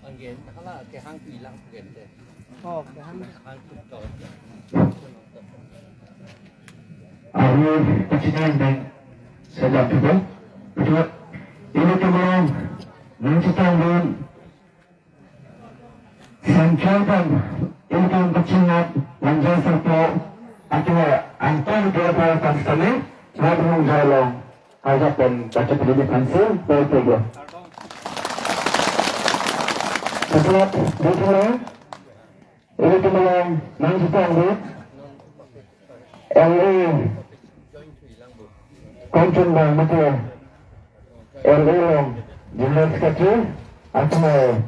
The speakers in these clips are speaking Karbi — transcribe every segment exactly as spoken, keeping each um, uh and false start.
Anggen, hala kehang tu ilang anggen te. Oh, kehang. Hang tu to. Arni kachinang deng sedap juga. Betul. Ilitum along nangchetongdun Central Bank ilitum kachinat Wanjai Sarpo atua anton dua para pastame rat hong jailong. Ajak pen kachepilini aphansi poi peglo. Setelah dua ilitum along nangchetongdun L A Kanchanbang mate L A along General Secretary atumai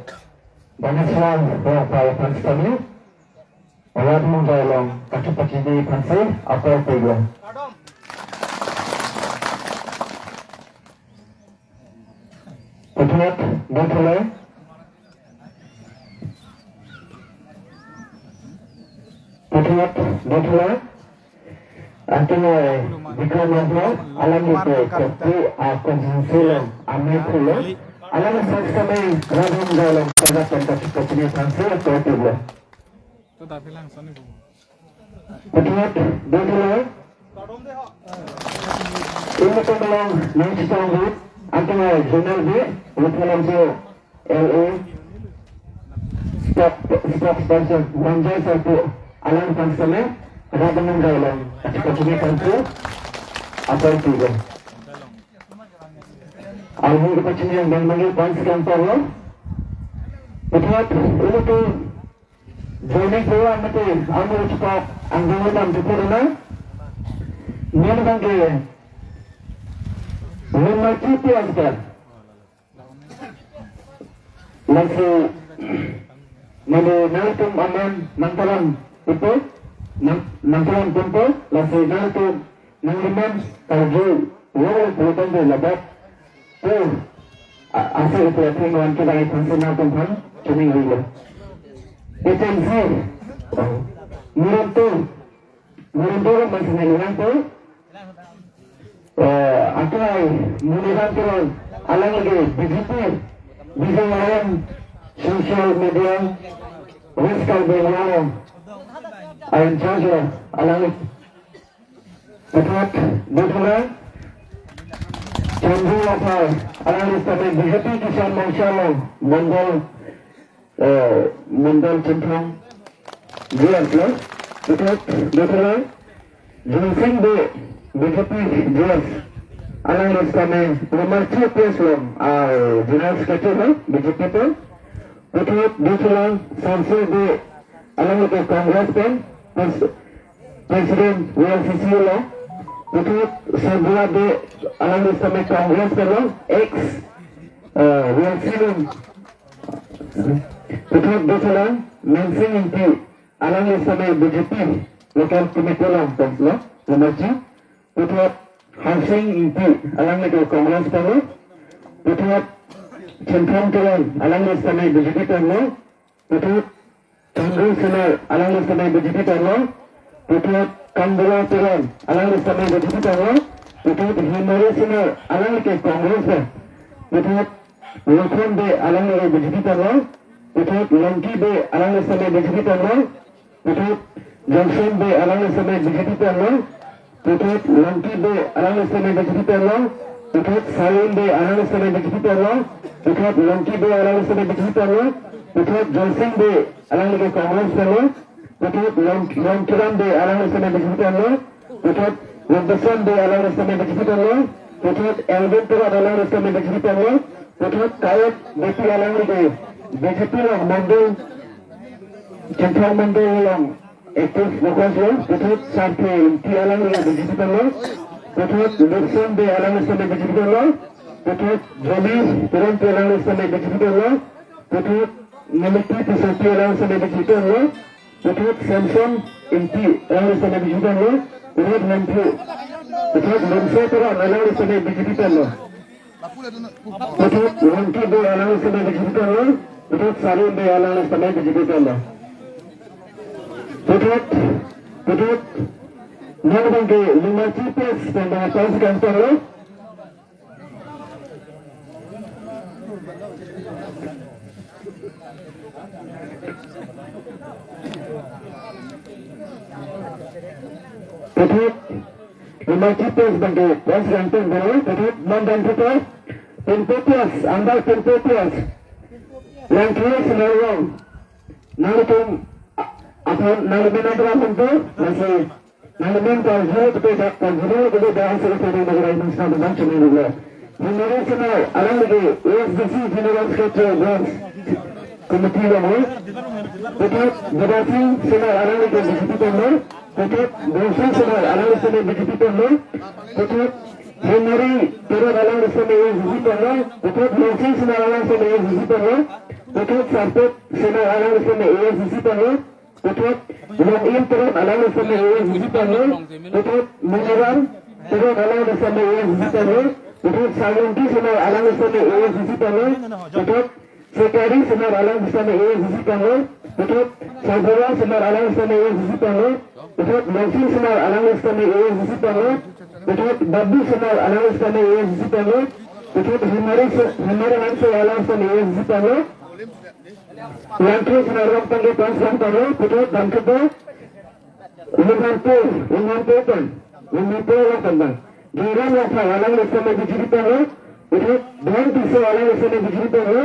Baniswal Rongphar aphan setame rat hong jailong kachepachini aphansi apor peglo. Puthot dothulo. Puthot dothulo. Atumai Bikram Rongphar, alang ite Kopti a constituency along amei pulo. Alang sangsamai rat hong jailong pada pen kachepachini aphansi apor peglo. To dak bilang soni bu. Puthot dothulo. Ilitum along nangchetongdun atumai Zonal B, Ruphalamso L A, spok-, spokesperson Wanjai Sarpo alang aphan setame rat hong jailong kachepachini aphansi apor peglo. Alhum kepachini yang bang mangi aphan sekian polo. Puthot ilitum joining program mate amo cepat anggang ledam dipurna. Nini bangke lima G P S kan. Lasi neli nangtum amen nangpalam ipo, nang, nangpalam pumpo, lasi nangtum nanglemen karju lo pulote labat tu a-, ase ipo atheng wan kedai aphansi nangtum aphan choningri lo. Agency. Murantu. Murantu lo masih nangpo. Eh, akai Muniram Teron alang lake B J P, Vijay Narayan social media, West Karbi Anglong, a in charge lo alang. Puthot dothulo. Chandru Rongphar alang setame B J P Kisan Morcha along Mondol eh, Mondol Chinthong G S lo, puthot dothulo. Joysing Bey, B J P G S, alang setame nomor three place lo, ah, General Secretary lo, B J P pen. Puthot dothulo. Samsul Bey, alang ke Congress pen, pres-, President V L C C lo. Puthot Sarbula Bey, alang setame Congress pen lo, ex, eh, V L C lo. Puthot dothulo. Mensing Ingti alang setame B J P local committee along councillor Ramaji. Puthot Harsing Ingti alang ke Congress pen lo. Puthot Chinthong Teron alang setame B J P pen lo. Puthot Chandru Singnar alang setame B J P pen lo. Puthot Kandula Teron alang setame B J P pen lo. Puthot Himari Singnar alang ke Congress pen. Puthot Lokhon Bey alang ke B J P pen lo. Puthot Longki Bey alang setame B J P pen lo. Puthot Johnson Bey alang setame B J P pen lo. Puthot Longki Bey alang setame B J P pen lo. Puthot Salim Bey alang setame B J P pen lo. Puthot Longki Bey alang setame B J P pen lo. Puthot Joysing Bey alang ke Congress pen lo. Puthot Long-, Longkiram Bey alang setame B J P pen lo. Puthot Rambason Bey alanglisi tame B J P pen lo, puthot Elvin Teron alanglisi tame B J P pen lo, puthot Kayet Beypi alangli ke B J P along mandal Chenthong mandal along active workers lo, puthot Sarthe Ingti alangli ke B J P pen lo, puthot Lukson Bey alanglisi tame B J P pen lo, puthot Johnny Teronpi alanglisi tame B J P pen lo, puthot Niliti Tissopi alanglisi tame B J P pen lo, puthot Samson Ingti alanglisi tame B J P pen lo, puthot Hemphu, puthot Longse Teron alanglisi tame B J P pen lo, puthot Rongki Bey alanglisi tame B J P pen lo, puthot Sarin Bey alanglisi tame B J P pen lo. Puthot, puthot, non abang ke Limachi P S pen abang aphan si kangton lo. Puthot Limachi P S abang ke aphan si kangton lo, puthot non abang puthot Pinpo P S, andal Pinpo P S. Langkhe Senar along. Nangtum a-, aphan nangmen abang atum tu, lasi nangmen ta jero tu dak ta jero tu dak hasil tu dak rai nang sa bang cuma dulu. Hemari Senar alanglike A S D C General Secretary Branch Committee along lo. Puthot Bidya Sing Senar alanglike B J P pen lo. Puthot Dorsing Senar alanglisi tame B J P pen lo. Puthot Hemari Teron alanglisi tame A S D C pen lo. Puthot Longsing Senar alanglisi tame A S D C pen lo. Puthot Sarpet Senar alanglisi tame A S D C pen lo. Puthot Longin Teron alanglisi tame A S D C pen lo. Puthot Muniram Teron alanglisi tame A S D C pen lo. Puthot Salungki Senar alanglisi tame A S D C pen lo. Puthot Sekari Senar alanglisi tame A S D C pen lo. Puthot Sabura Senar alanglisi tame A S D C pen lo. Puthot Longsing Senar alanglisi tame A S D C pen lo. Puthot Babu Senar alanglisi tame A S D C pen lo. Puthot Hemari Se-, Hemari Hanse alanglisi tame A S D C pen lo. Langkhe Senar along tangke pas lang pen lo. Puthot Bangkedo Limhampo, Limhampo pen, Limhampo along pen abang. Gingran Rongphar alanglisi tame B J P pen lo, puthot Dhon Tisso alanglisi tame B J P pen lo,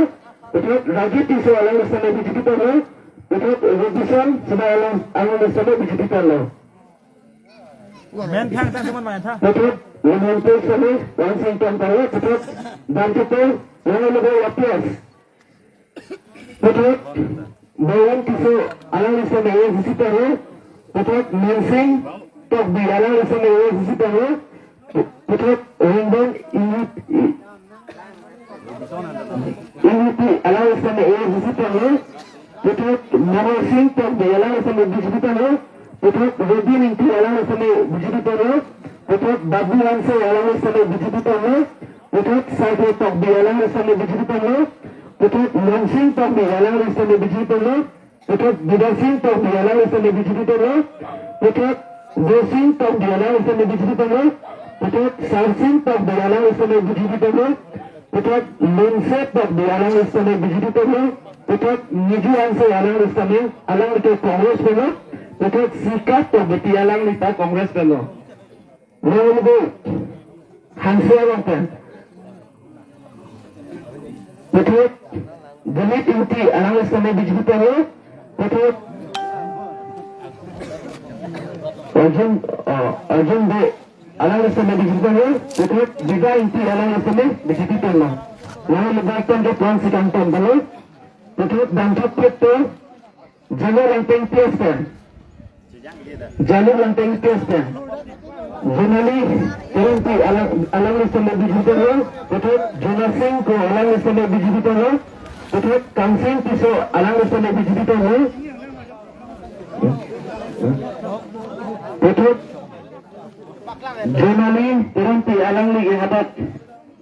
puthot Rajit Tisso alanglisi tame B J P pen lo, puthot Robinson Senar alang, alanglisi tame B J P pen lo. Men thang thang teman main thang. Puthot Limhampo sitame Wansing Ingti pen lo, puthot Bangkedo Rongologo Lapias. Puthot Boyan Tisso alanglisi tame A S D C pen lo, puthot Mansing Tokbi alanglisi tame A S D C pen lo, puthot Ringbon Ingti, Ingti alanglisi tame A S D C pen lo, puthot Mano Sing Tokbi alanglisi tame B J P pen lo, puthot Robin Ingti alanglisi tame B J P pen lo, puthot Babu Hanse alanglisi tame B J P pen lo, puthot Saikho Tokbi alanglisi tame B J P pen lo, puthot Longsing Tokbi alanglisi tame B J P pen lo, puthot Bidya Sing Tokbi alanglisi tame B J P pen lo, puthot Dorsing Tokbi alanglisi tame B J P pen lo, puthot Sarsing Tokbi alanglisi tame B J P pen lo, puthot Longse Tokbi alanglisi tame B J P pen lo, puthot Niju Hanse alanglisi tame, alangli ke Congress pen lo, puthot Sika Tokbi alangli ta Congress pen lo. Rongologo Hanse along pen. Puthot Dilip Ingti alanglisi tame B J P pen lo. Puthot Arjun, uh, Arjun Bey alanglisi tame B J P pen lo. Puthot Bida Ingti alanglisi tame B J P pen lo. Rongologo pen ke aphan si kangton lo. Puthot Bangkethom P S pen Jalo Langteng P S pen. Jalo Langteng P S pen. Jonali Terangpi alang, alanglisi tame B J P pen lo. Puthot Jonasing Kro alanglisi tame B J P pen lo. Puthot Kamsing Tisso alanglisi tame B J P pen lo. Puthot Jonali Terangpi alangli ke hadak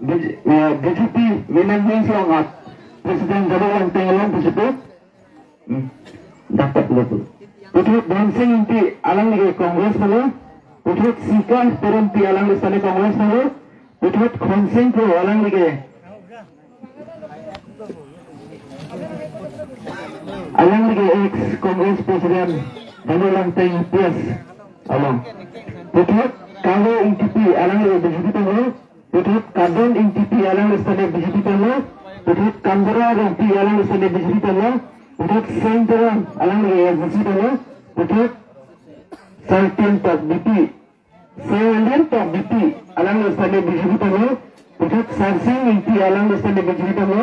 B J, eh, B J P Women Wing along at President Jalo Langteng along pusi pu. Hmm. Dapat lo tu. Puthot Dhonsing Ingti alangli ke Congress pen lo. Puthot Sika Terangpi alangli sitame Congress pen lo. Puthot Khonsing Kro alangli ke, alangli ke ex Congress President Jalo Langteng P S along. Puthot Kalo Ingtipi alangli ke B J P pen lo. Puthot Kadon Ingtipi alangli sitame B J P pen lo. Puthot Kambura Rongpi alangli sitame B J P pen lo. Puthot Seng Teron alangli A S D C pen lo. Puthot Sartin Tokbipi Saiwalin Tokbipi, alangli sitame B J P tanglo. Puthot Sarsing Ingti, alangli sitame B J P tanglo.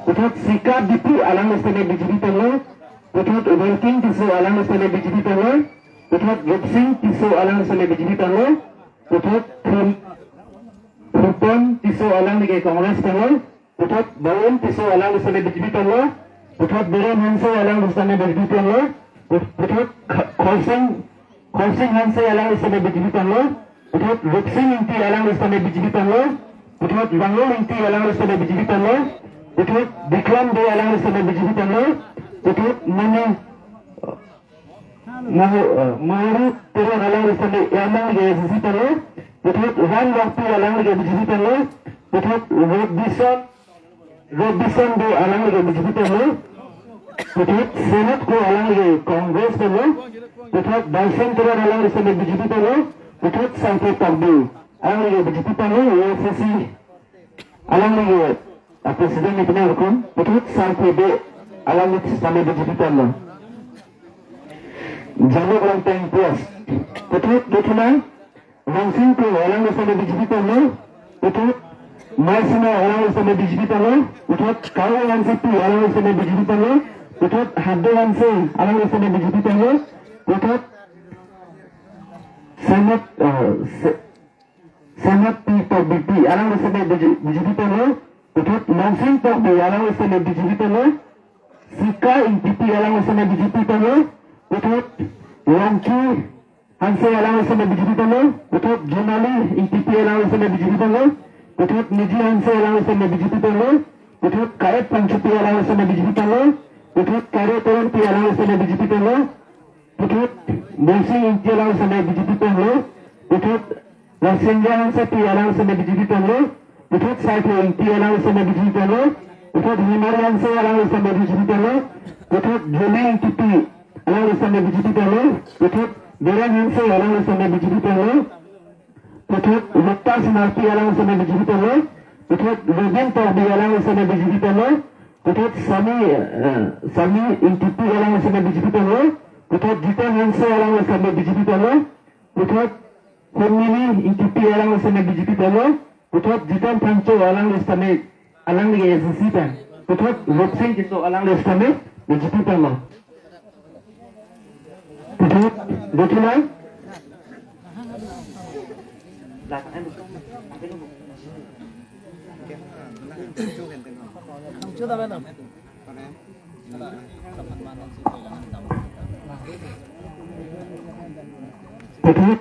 Puthot Sika Bipi, alangli sitame B J P tanglo. Puthot Welking Tisso, alangli sitame B J P tanglo. Puthot Rupsing Tisso, alangli sitame B J P tanglo. Puthot Thun Rupon Tisso, alangli ke Congress tanglo. Puthot Baron Tisso, alangli sitame B J P tanglo. Puthot Biren Hanse, alangli sitame B J P tanglo. Put-, puthot Kh-, Khorsing, Khorsing Hanse, alangli sitame B J P tanglo. Puthot Rupsing Ingti, alangli sitame B J P tanglo. Puthot Ranglong Ingti, alangli sitame B J P tanglo. Puthot Bikram Bey, alangli sitame B J P tanglo. Puthot Mani Moho-, eh, Mohori Teron, alangli sitame, alangli ke A C C tanglo. Puthot Ram Rongpi, alangli ke B J P tanglo. Puthot Robison, Robison Bey, alangli ke B J P tanglo. Puthot Senat Kro, alangli ke Congress tanglo. Puthot Darshan Teron, alangli sitame B J P tanglo. Puthot Sangphe Tokbi, alangli ke B J P tanglo, A C C. Alangli ke, ah, President ni penang rukun, puthot Sangphe Bey, alangli sitame B J P tanglo. Janok Langteng P S, puthot Dothulang Rangsing Kro, alangli sitame B J P tanglo. Puthot Maisina, alangli sitame B J P tanglo. Puthot Karo Hansepi, alangli sitame B J P tanglo. Puthot Hado Hanse, alangli sitame B J P tanglo. Puthot Senat, ah, Se-, Senat P Tokbipi, alangli sitame B J P tanglo. Puthot Longsing Tokbi, alangli sitame B J P tanglo. Sika Ingtipi, alangli sitame B J P tanglo. Puthot Longki Hanse, alangli sitame B J P tanglo. Puthot Jonali Ingtipi, alangli sitame B J P tanglo. Puthot Niji Hanse, alangli sitame B J P tanglo. Puthot Karet Pangchupi, alangli sitame B J P tanglo. Puthot Kare Teronpi, alangli sitame B J P tanglo. Puthot Boising Ingti, alangli sitame B J P tanglo. Puthot Rasinja Hansepi, alangli sitame B J P tanglo. Puthot Saipho Ingti, alangli sitame B J P tanglo. Puthot Himari Hanse, alangli sitame B J P tanglo. Puthot Joli Ingtipi, alangli sitame B J P tanglo. Puthot Beren Hanse, alangli sitame B J P tanglo. Puthot Rupta Sinarpi, alangli sitame B J P tanglo. Puthot Robin Tokbi, alangli sitame B J P tanglo. Puthot Sami, eh, Sami Ingtipi, alangli sitame B J P tanglo. Puthot Jiten Hanse, alangli sitame B J P tanglo. Puthot Hemini Ingtipi, alangli sitame B J P tanglo. Puthot Jiten Phangcho, alangli sitame, alangli ke A C C pen. Puthot Rupsing Tisso, alangli sitame B J P tanglo. Puthot Dothulang. Puthot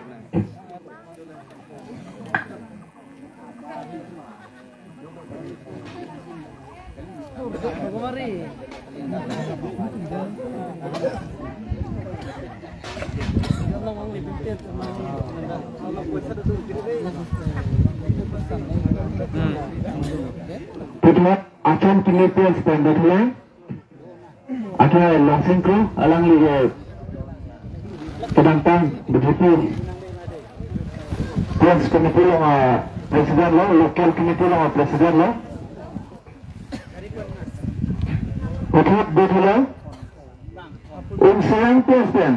Puthot Achom Kimi P S pen Dothulang. Akhai Longsing Kro, alangli ke kedamtang B J P P S committee along a-president lo, local committee along a-president lo. Puthot Dothulang, Umsayang P S pen.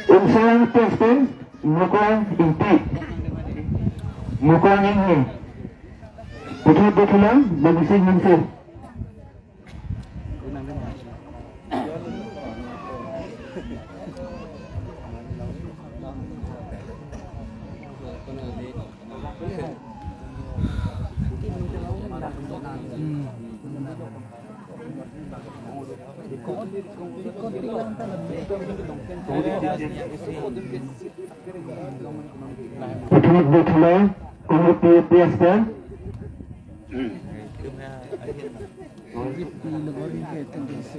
Umsayang P S pen Mukrang Ingti. Mukrang Ingti. Puthot Dothulang, Babising Hanse. Puthot Dothulang, Kongrup P S pen.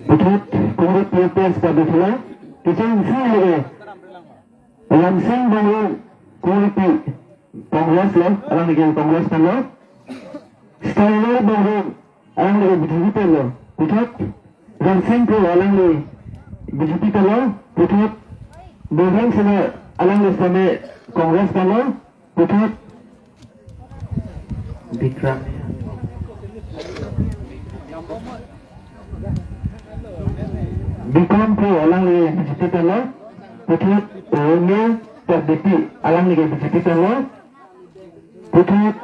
Puthot Kongrup P S pen Dothulang. Kechengsi lage. Ramsing Bongrung, Kongrup, Congress lo, alangli ke Congress pen lo. Stanley Bongrung, alangli ke B J P pen lo. Puthot Ramsing Kro, alangli B J P pen lo. Puthot Bongrung Sena, alangli sitame Congress pen lo. Puthot Bikram. Bikram Kro, alangli B J P penlo. Puthot Romil Tokbipi, alangli ke B J P penlo. Puthot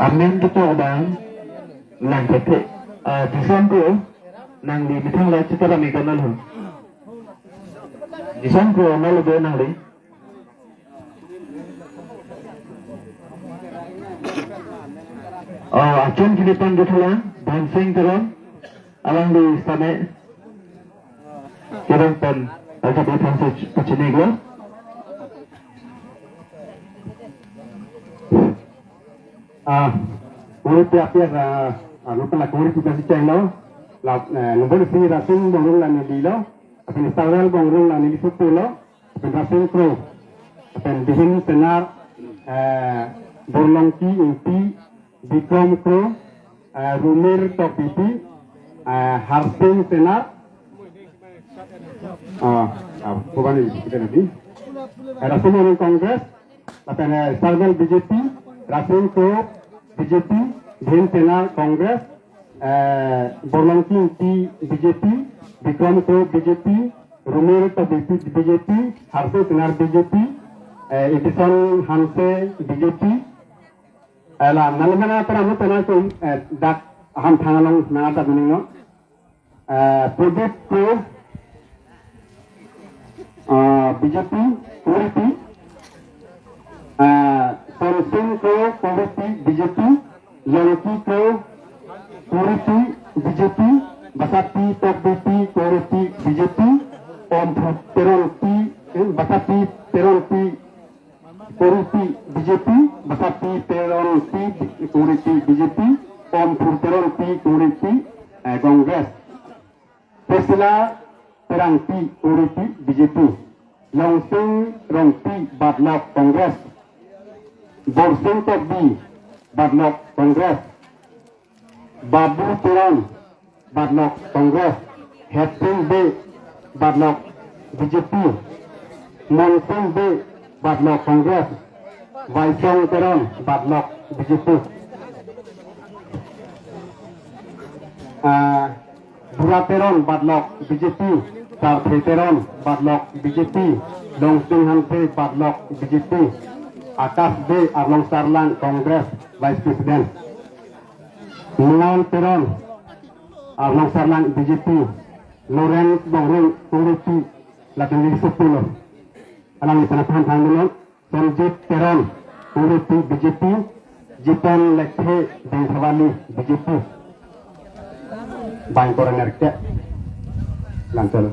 amen ketok abang nangkethe. Ah, Dison Kro, nangli methang la chitaram ikon lo. Dison Kro, nalo be nangli. Oh, achen kini pen duthulang, Dhansing Teron, alangli sitame, Teron pen, ajak iphan si pachini iklo. Ah, uri pi apiak, ah, ah, lupa la uri pi kasi cheng lo, la, eh, nombor si Rasing Bongrung la neli lo, apin Samuel Bongrung la neli supu lo, apin Rasing Kro, apin Dihin Senar, eh, Borlongki Ingti, Bikram Kro, eh, Rumir Tokbipi, eh, Harsing Senar, ah, ah, bukan ini, kita nanti. Eh, Rasing Bongrung Congress, lapen, eh, Sarbel B J P, Rasing Kro B J P, Dihin Senar Congress, eh, Borlongki Ingti B J P, Bikram Kro B J P, Rumir Tokbipi B J P, Harsing Senar B J P, eh, Edison Hanse B J P, eh, la, nalo mana pera mo pera tum, eh, dak hamphang along na dak mening no. Eh, Pradip Kro, eh, B J P, Kuripi, eh, Tomsing Kro, Kuripi, B J P, Longki Kro, Kuripi, B J P, Basapi Tokbipi, Kuripi, B J P, Omphu Teronpi, eh, Basapi Teronpi, Kuripi B J P, Basapi Teronpi Kuripi B J P, Omphu Teronpi Kuripi, eh, Congress. Priscilla Terangpi Kuripi B J P, Longsing Rongpi Barlok Congress, Borsing Tokbi Barlok Congress, Babu Teron, Barlok Congress. Heping Bey, Barlok B J P. Monsing Bey, Barlok Congress. Vaisong Teron, Barlok B J P. Ah, Bura Teron, Barlok B J P. Sarthe Teron, Barlok B J P. Longsing Hanse, Barlok B J P. Akash Bey, Arlong Sarlang, Congress, Vice President. Milan Teron, Arlong Sarlang B J P, Lawrence Bongrung Kuripi, lapen Lili Supulo. Alangli penaphan thang dulu, Sanjit Teron Kuripi B J P, Jitan Lekthe Dengthawali B J P. Bang koran erke. Langsung.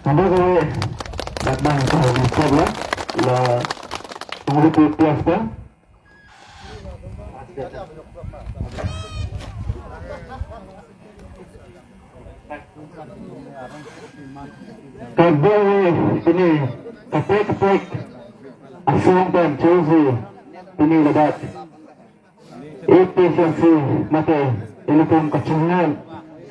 Ada kami datang ke Bishop lah, la Kuripi Tias kan. Kardom pini kaprek kaprek asong pen chosi pini ladak A P H L C mate ilitum kachinghon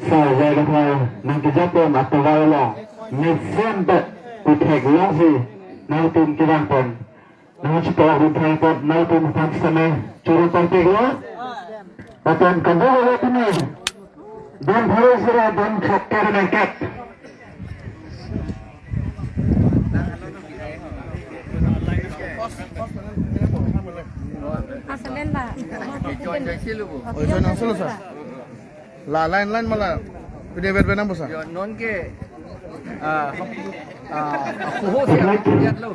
sa jai kathai nangkejapon atovar along mesen bet kuthek longsi nangtum kevang pen nangchipok rinthai apot nangtum aphan sitame choro parpiklo. Lapen kardom pini don pharo sira don throkkep nangkep. Asalen ba. Oiso nang solo sa. La line line mala pide ber benam bosa. Yo, non ke, ah, ah, aku ho siya, lihat lo.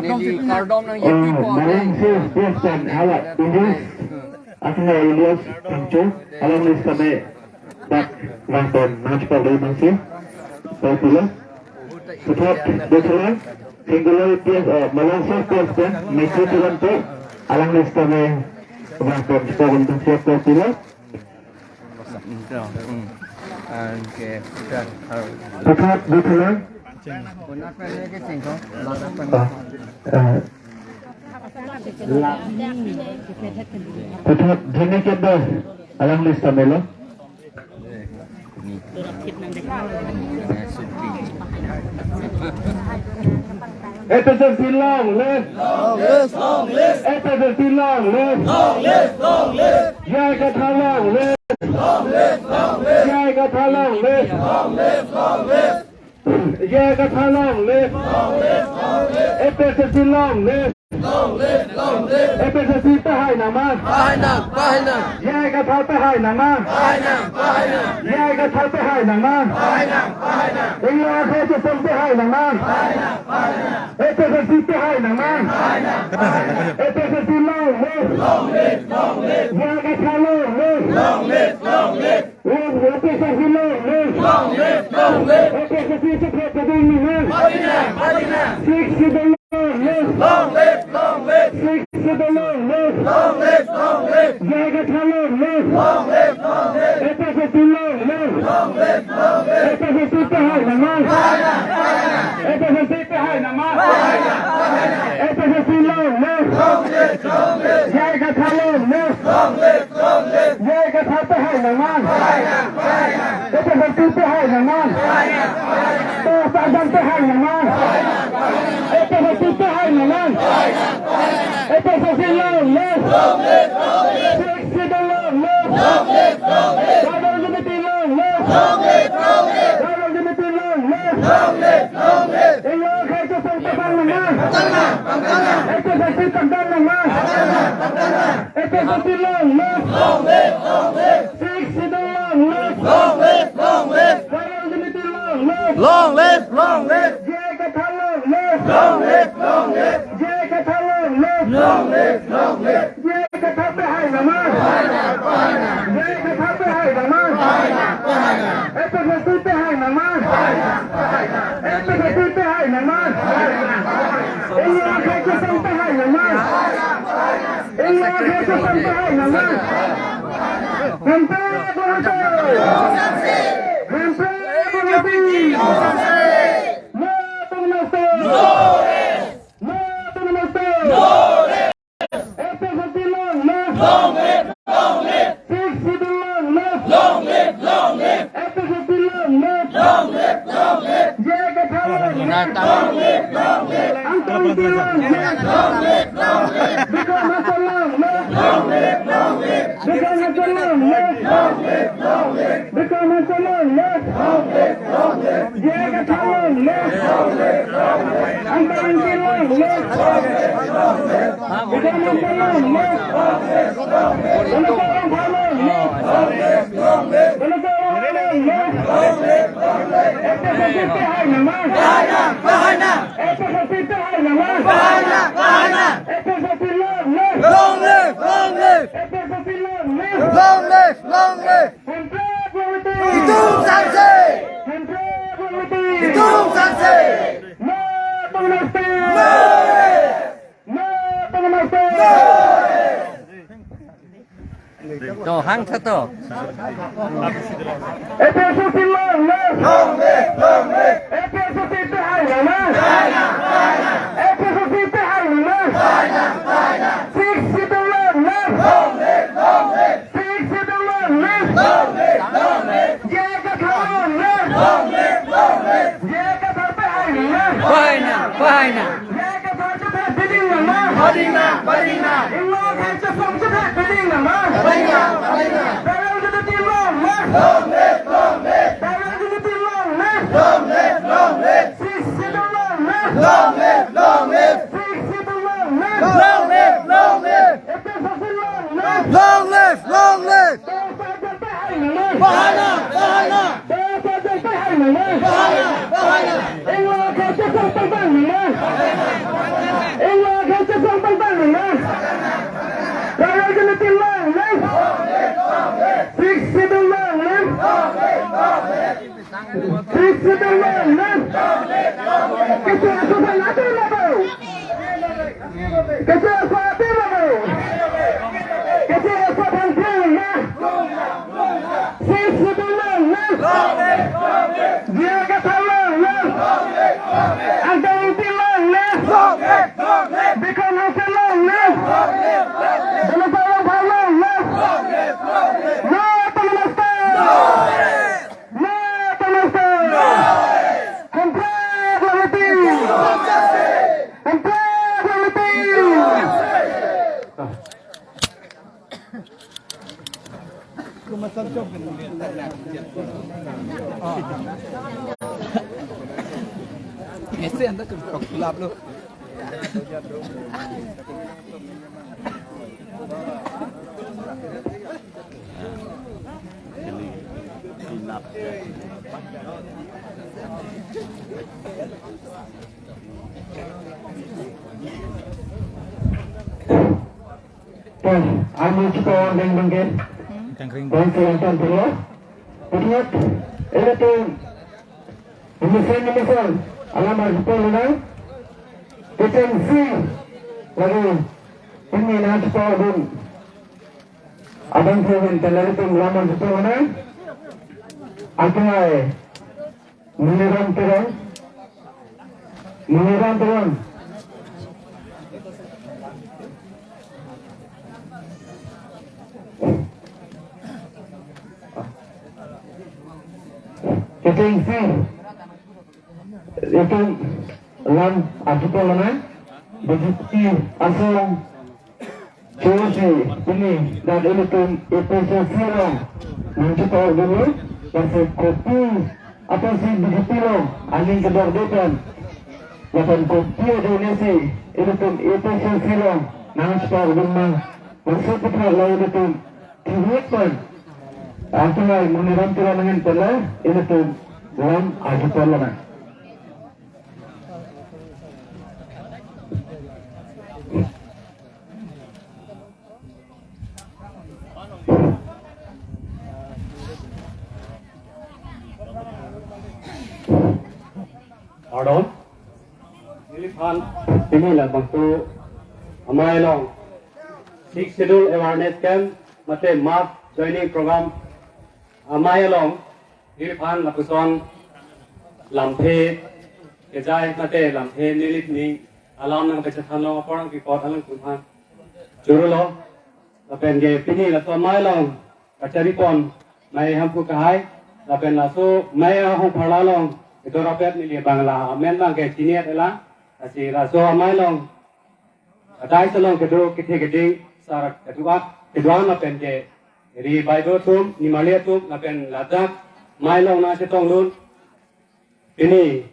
Neli kardom nang yeti po. Malaysia Bias dan Hawat Ilyas, asal Ilyas Pangcho, alangli sitame dak vangpon nangchipok dei mangsi. Popular. Puthot dothulang, Singular P S, eh, Malaysia P S pen, Mekri Tulanto, alangli sitame vangpon chipok un tang siap popular. Puthot dothulang. Ah, eh, puthot Jimmy Kendo, alangli sitame lo. A P H L C long live! Long live, long live! A P H L C long live! Long live, long live! J I Kathar long live! J I Kathar long live. J I Kathar long live. A P H L C long live. A P H L C pehai nangma. Pehai nang, pehai nang. J I Kathar pehai nangma. Pehai nang, pehai nang. J I Kathar pehai nangma. Pehai nang, pehai nang. Inglong akhei kecheng pehai nangma. Pehai nang, pehai nang. A P H L C pehai nangma. Pehai nang, pehai nang. A P H L C long live. Long live, long live. J I Kathar long live. Long live, long live. Long live, A P H L C long live. Long live, long live. A P H L C chephet pading nangma. Pading nang, pading nang. Sixth Schedule long live. Long live, long live. Sixth Schedule long live. Long live, long live. J I Kathar long live. Long live, long live. A P H L C long live. Long live, long live. A P H L C pehai nangma. Pehai nang, pehai nang. A P H L C pehai nangma. Pehai nang, pehai nang. A P H L C long live. Long live, long live. J I Kathar long live. Long live, long live. J I Kathar pehai nangma. Pehai nang, pehai nang. A P H L C pehai nangma. Pehai nang, pehai nang. Tor sarjan pehai nangma. Pehai nang, pehai nang. A P H L C pehai nangma. Pehai nang, pehai nang. A P H L C long live. Long live, long live. Sixth Schedule long live. Long live, long live. Tribal unity long live. Long live, long live. Tribal unity long live. Long live, long live. Inglong akhei kecheng pangdang nangma. Pangdang nang, pangdang nang. A P H L C pangdang nangma. Pangdang nang, pangdang nang. A P H L C long live. Long live, long live. Sixth Schedule long live. Long live, long live. Tribal unity long live. Long live, long live. J I Kathar long live. Long live, long live. J I Kathar long live. Long live, long live. J I Kathar pehai nangma. J I Kathar pehai nangma. A P H L C pehai nangma. A P H L C pehai nangma. Inglong akhei kecheng pehai nangma. Inglong akhei kecheng pehai nangma. Hemprek long live. Hemprek long live. No to Namaste. No to Namaste. A P H L C long live. Long live, long live. Sixth Schedule long live. Long live, long live. A P H L C long live. Long live, long live. J I Kathar long live. Long live, long live. Angtong Engti long live. Long live, long live. Bikram Hanse long live. Long live, long live. Bikram Hanse long live. Long live, long live. Bikram Hanse long live. Long live, long live. J I Kathar long live. Long live, long live. Angtong Engti long live. Long live, long live. Bikram Hanse long live. Long live, long live. Bhanu Sarong Phar long live. Long live, long live. Bhanu Sarong Phar long live. Long live, long live. A P H L C pehai nangma. Pehai nang, pehai nang. A P H L C pehai nangma. Pehai nang, pehai nang. A P H L C long live. Long live, long live. A P H L C long live. Long live, long live. Hemprek long live. Itum sangse. Hemprek long live. Itum sangse. No to Namaste. No. No to Namaste. No. To hang tha to. A P H L C long live. Long live, long live. A P H L C pehai nangma. A P H L C pehai nangma. Sixth Schedule long live. Long live, long live. Sixth Schedule long live. Long live, long live. J I Kathar long live. Long live, long live. J I Kathar pehai nangma. Pehai nang, pehai nang. J I Kathar chephet pading nangma. Pading nang, pading nang. Inglong akhei kecheng chephet pading nangma. Pading nang, pading nang. Tribal unity long live. Long live, long live. Tribal unity long live. Long live, long live. Sixth Schedule long live. Long live, long live. Sixth Schedule long live. Long live, long live. A P H L C long live. Long live, long live. Tor sarjan pehai nangma. Pehai nang, pehai nang. Tor sarjan pehai nangma. Pehai nang, pehai nang. Inglong akhei kecheng pangdang nangma. Inglong akhei kecheng pangdang nangma. Tribal unity long live. Sixth Schedule long live. Sixth Schedule long live. Kecho aso aphan atur lapu. Kecho aso atur lapu. Kecho aso aphan atur lapu. Sixth Schedule long live. J I Kathar long live. Angtong Engti long live. Bikram Hanse long live. Bhanu Sarong Phar long live. No to Namaste. No to Namaste. Hemprek long live. Hemprek long live. Kumasan chok. Ese anda ke tok kulap lo. Pen, ami chipon deng bangke. Tangkring. Bangke yang tan dulu. Kemudian, ini tuh, ini sen, ini sen. Alam harus pun, ini. Kita isi lagi. Ini nanti pun. Abang tuh, ini lagi tuh, alam harus pun, ini. Aku ay. Muniram Teron. Muniram Teron. Ketingsi. Itu lam ajupo lana. Begitu asal. Chorsi pini dak ilitum A P H L C along nangchepok dulu, lasi kopi apotsi B J P along aning kedok dotan, lapen kopi ado nesi ilitum A P H L C along nangchepok dulu ma, maksud putra lo ilitum kihit pan. Akhirnya Muniram Teron nangin pala ilitum lam ajupo lana. Pardon. Neliphan pini labangso amei along Sixth Schedule Awareness Camp mate Mass Joining Program amei along neliphan lapuson lamthe kejai mate lamthe neli ning alam nangpachethan long apor nangkepot alangtum aphan choro lo. Lapen ke pini laso amei along kacharipon mei Hemphu Kehai, lapen laso mei ahong pharla along kedo rapet neli bang la amen bangke chini-et-e lang. Lasi laso amei along adai salong kedo kethe keding sar kedo-an, kedo-an lapen ke ri baido atum, nimarli atum, lapen ladak amei along nangchetongdun. Pini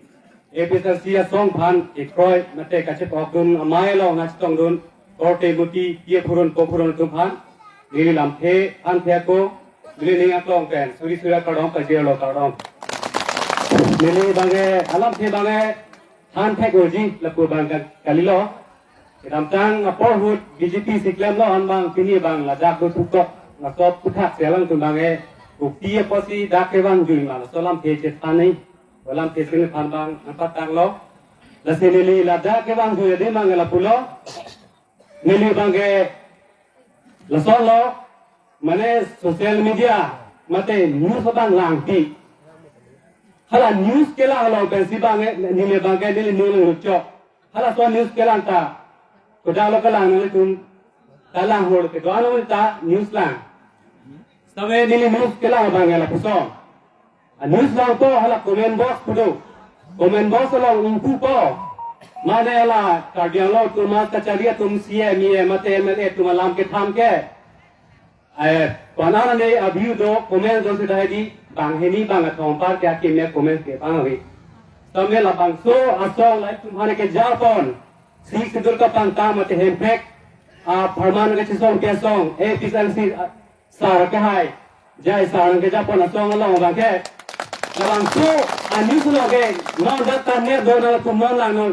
A P H L C asong aphan kekroi mate kachepokdun amei along nangchetongdun korte muti, pie phurun po phurun atum aphan neli lamthe aphan thek ako, neli ning aklong pen suri suri akardom pajirlo, kardom. Neli bangke alamthe bangke than thek-oji lapu bang ka-, kalilo. Kedamtang apor ahut B J P si klemlo, an bang pini bang ladak do thuktok, laso aphuthak si alangtum bangke kopi apotsi dak kevangjui ma, laso alamthe chethan nai. Alamthe si neliphan bang nangpatanglo. Lasi neli ladak kevangjui ade bang lapulo. Neli bangke lason lo, mane social media mate news abang langpi. Hala news kelang along pensi bangke neli bangke neli news lang luchok. Halaso news kelang ta, kodak lo kelang nanglitum ta lang hor ke doan ta news lang. Sitame neli news kelang bangke lapuson. A news langpo hala comment box pu do. Comment box along ingpupo. Mane hala Karbi Anglong atum, Mas Kachari atum, C E M, E M mate M L A atum alam ketham ke. Eh, panan ne a-view do, comment do seta hedi, bang hini bang athong par ke akeme comment ke bang avi. Sitame labangso asong lahei atum aphan kejarpon. Sixth Schedule kapangtang mate hemprek apharman kachesong kesong, A P H L C, ah, sar kehai, J I sar nangkejapon asong along bangke. Labangso a-news along ke, non dak ta ne do nangtum non lang non.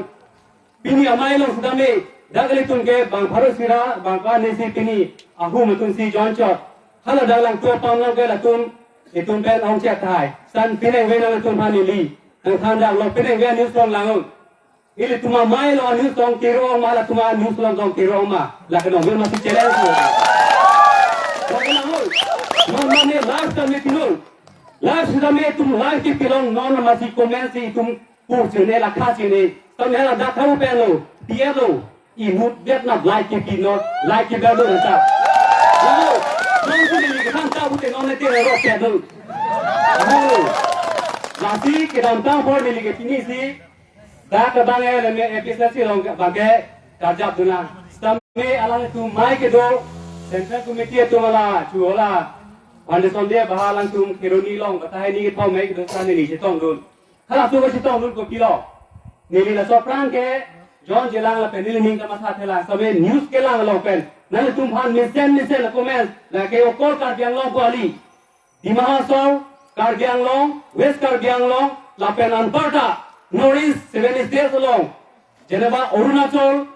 Pini amei along sitame, dak ilitum ke bang pharo sira, bang ka nesi pini, ahum atum si jonchot. Hala dak langtum aphan nang ke latum, itum pen ongchot tahai. San pineng ve nangtum aphan neli. Nangthan dak lo pineng ve news along lang non. Ilitum amei along a-news along kero ma, latum a-news along tong kero ma. Lake nongbir masi challenge lo. Lake nang lo. Non mane live kami pinung. Live sitame itum live kepilong non masi comment si itum pu chine la kha chine. Sitame la dak tharu pen lo. P F lo. Inut bet na like kepi non. Like kepi lo nta. Lo. Non si neli kethan ta pute non ne te ro pe lo. Lo. Lasi kedamtang apor neli ke pini si. Dak abang eh leme A P H L C along bangke karjapdun nang. Sitame alangtum amei kedo Central Committee atum hala chu hala Mande Sunday baha alangtum Kheroni along, bata hai ni kethom me kedo sa neli chetongdun. Halaso kachetongdun kopilo? Neli laso aphrang ke John Jelang lapen neli ning kamathathelang, same news kelang along pen nanglitum aphan mesen mesen a-comment, lake okol Karbi Anglong pu kali, Dima Hasao, Karbi Anglong, West Karbi Anglong, lapen anparta North East, seven states along, jeneba Arunachal,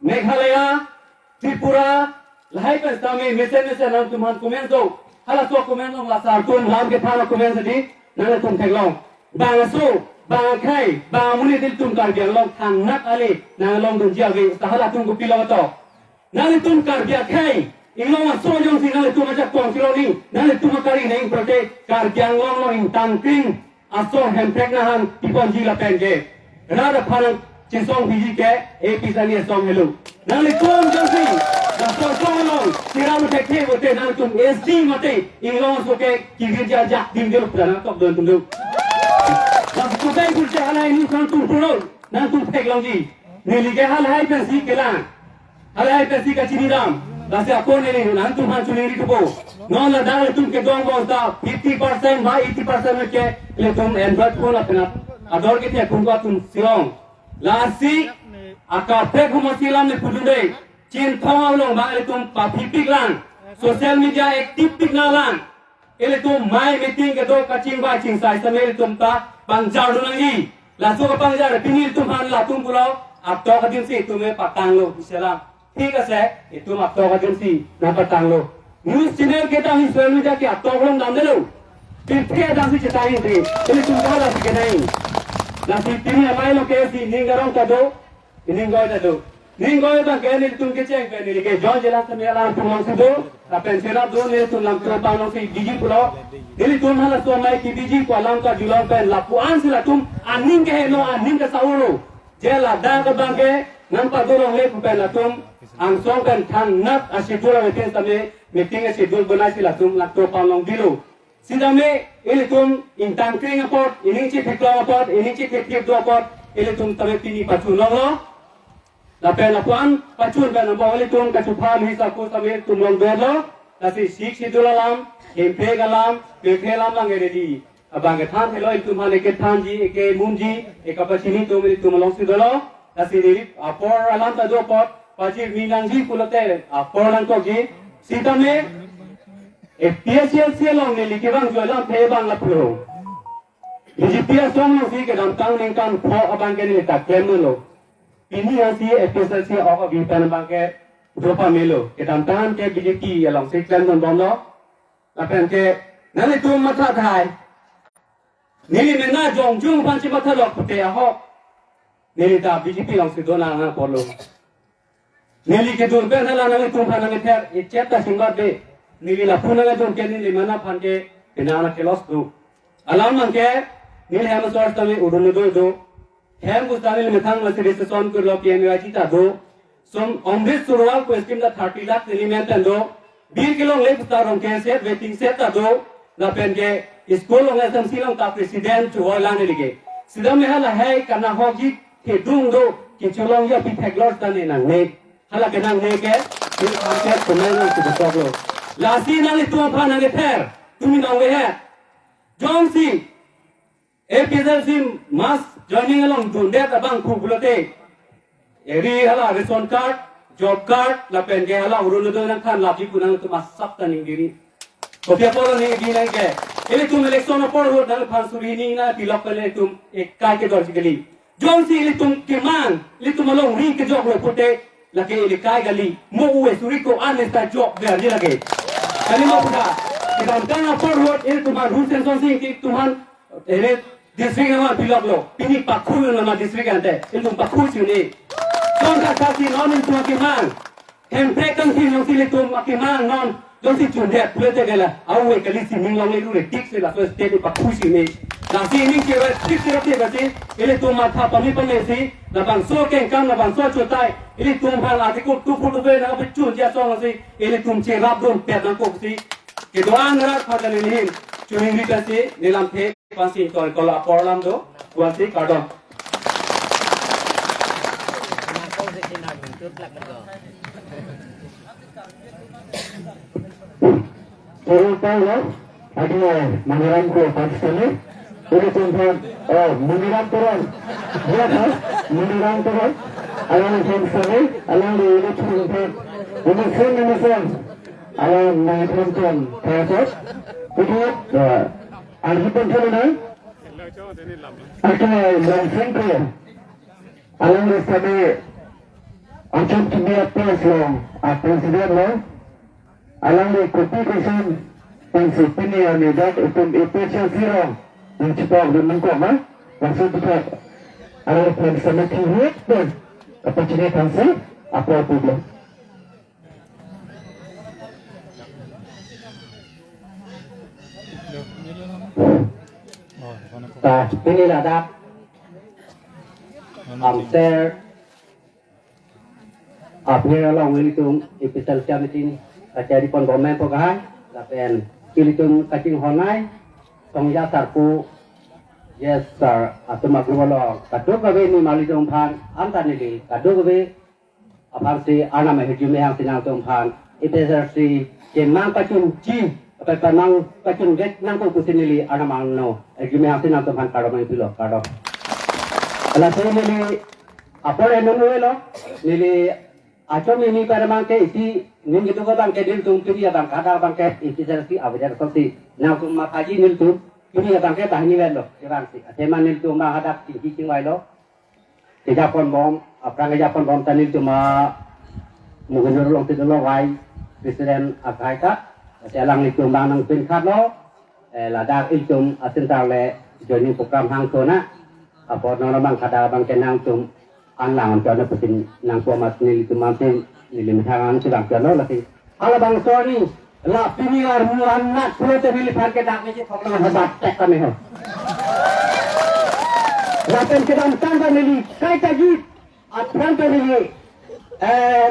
Meghalaya, Tripura, lahai pen sitame mesen mesen nangtum aphan comment do. Halaso comment along la sar atum lam kethan a-comment adi nanglitum theklong. Bangso, bang akhei, bang amonit ilitum Karbi Anglong thangnat ale nanglongdunji ave, ta halatum kopilo to? Nanglitum Karbi akhei, inglong aso jongsi nanglitum ajakong sironi, nanglitum akari neng prote Karbi Anglong along ingtangkring aso Hemprek nahang piponji lapen ke rat aphan chesong piji ke A P sani asong helo. Nanglitum jongsi laso asong along sira muthek the pote nanglitum S D mate inglong aso ke kivir ja jak ding jelo pura nangtokdun atum do. Laso kutai kurse halahai news nangtum puro, nangtum theklongji. Neli ke halahai pensi kelang, halahai pensi kachinidam. Lasi ako neli nangtum aphan choningri thupo. Non ladak ilitum kedong bangso fifty percent ba eighty percent ke ilitum Android phone lapen ador kethe phone ko atum si-ong. Lasi akaprek humasi alam le pudunde. Chinthong along bang ilitum paphipiklang, social media active piknanglang. Ilitum mai meeting kedo kachingvai chingsai sitame ilitum ta pangjardun nangji. Laso kapangjar pini ilitum aphan latum pulo, atok adimsi itum me patanglo, biselam. Thik ase, itum atok adimsi nangpatanglo. News channel kedam hi social media ke atok along damdelo. Pin the damsi chetang ri, ilitum ta lasi kenai. Lasi pini amei lo ke si ning garong ta do, ning goi ta do. Ning goi abang ke nelitum kecheng pen neli ke John Jelang sitame alangtum alongsi do. Lapen cherapdun nelitum Langto Pang alongsi biji pulo. Nelitum halaso amei kebiji pu alam karjulong pen lapu-an si latum aning keheno, aning kesauro. Je ladak abang ke nangpado longle pu pen latum angsong pen thangnat a-schedule avetin sitame meeting a-schedule bonaisi latum Langto Pang along bilo. Sitame ilitum ingtangkring apot, ining chithekdun apot, ining chithekthekdun apot, ilitum sitame pini pachun longlo. Lapen lapu-an pachun pen abo ilitum kachupha lui sako sitame ilitum longdunlo. Lasi Sixth Schedule alam, Hemprek alam, Hemprek alam lang ready. Abang kethan helo ilitum aphan kethanji, kemunji, ekapachini atum ilitum alongsi dolo. Lasi neli apor alam ta do apot, pajirmi nangji pulote apor nangkokji. Sitame A P H L C along neli kevang joi alamthe abang lapu. B J P asong alongsi kedamtang ningkan pho abang ke neli ta klemlo. Pini ansi A P H L C ok abi pen abang ke dopa melo. Kedamtang ke B J P alongsi klemdun bomlo. Lapen ke nanglitum mathathai. Neli mena jongjung aphan chemathalok pute ahok. Neli ta B J P alongsi donang apotlo. Neli kedur pen hala nanglitum aphan nangkether, ichet ta singbat be. Neli lapu nangdun ke neli mena aphan ke penang nangkelos do. Alam abang ke neli hem asor sitame Orunodoi do. Hem pu sitame neli methang lasi registration kurlo P M A Y G ta do. Som Amrit Sarovar pu scheme ta thirty lakh neli men pen do. Bill kelongle pu ta rong ke set, waiting set ta do. Lapen ke school along S M C along ta president chevoi lang neli ke. Sitame halahai kanahokji kedung do, kecholongji aphi theklor ta ne nangne. Hala kenangne ke, neli aphan ke comment nangsi betok lo. Lasi nanglitum aphan nangkether, tumi nong vehe. Jongsi A P H L C mass joining along dundet abang pu pulote, eri hala ration card, job card, lapen ke hala Orunodoi nangthan lapji pu nangtum asap ta ningdiri. Kopi apotlo ningdi nang ke, ilitum election apor ahut nangphan suri hini nangpilok pen ilitum ekai kedorji kali. Jongsi ilitum kemang, ilitum alongri kejoklo pute, lake ili kai kali, mo uwe suri ko-an ta jokverji lake. Kalilo puta, kedamtang apor ahut ilitum aphan Ru Semson Sing Ingti atum aphan, ere district nangphan piloklo, pini pakhu nama district ante, ilitum pakhu chini. Son ka kasi non ilitum kemang. Hemprek kangthir alongsi ilitum akemang non, jongsi chundet pulote ke la, awe kali si ning longle ru re tik si laso state ipakhu si me. Lasi ning kira tik kira tik lasi, ilitum matha pame pamesi, labangso kengkam labangso chotai, ilitum aphan Article two forty-five nangpachunji asong si, ilitum cherapdun pet nangkok si, kedo-an rat pha kali nihin, chuningri ta si, nelamthe. Pansi ton kol apor alam do, kuansi kardom. Purul Paula, akhirnya Maniram ko Pakistani, ini tempat, oh, Maniram Teron. Ya, kan? Maniram Teron. Alangli Pakistani, alangli ini tempat. Ini sen, ini sen. Alang nang tonton, terus. Itu, ya, Arjun Panchan ini. Akhirnya Lam Singko. Alangli sami Acham Chimia Press lo, a president lo. Alangli kopi koson pensi pini arni dak itum A P H L C rong nangchepakdun nangkok ma, langsung tutak. Alangli pen sami thihit dun kapachini thansi apor publik. Ta pini ladak amser apni along ilitum A P H L C meeting kachari pon bomen po kahai, lapen ilitum kachinghon ai, Songja Sarpo, yes sir, atum agrup along kadokave ni malitum aphan, anta neli kadokave aphansi Arnam ahirjume hangsi nangtum aphan, A P H L C kemang pachunji, apa pemang pachunvek nangkok pusi neli Arnam angno ahirjume hangsi nangtum aphan kardom nangpilo, kardom. Lasi neli apor enun lo, neli achom ini pada abangke isi ning gitu ko abangke nelitum turi abang kada abangke isi sersi abidan kosi nangtum makaji nelitum turi abangke banghini lo, kevangsi. Athema nelitum abang hadak tingki chingvailo. Kejapon bom, aphrang kejapon bom ta nelitum a Mugunur Longtit Longvai, President akai ta, si alanglitum abang nangpinkhatlo, eh, ladak ilitum a center le joining program hangthona, apot non abang kada abangke nangtum anlang anchot na putin nangpu amat nelitum antin, neli methang an si abang chotlo lasi. Halabangso arni, la pini armu anat pulote neliphan ke dak niji thok nang habat tek kami ho. Lapen kedamtang ta neli kaita ji, aphrang ta neli, eh,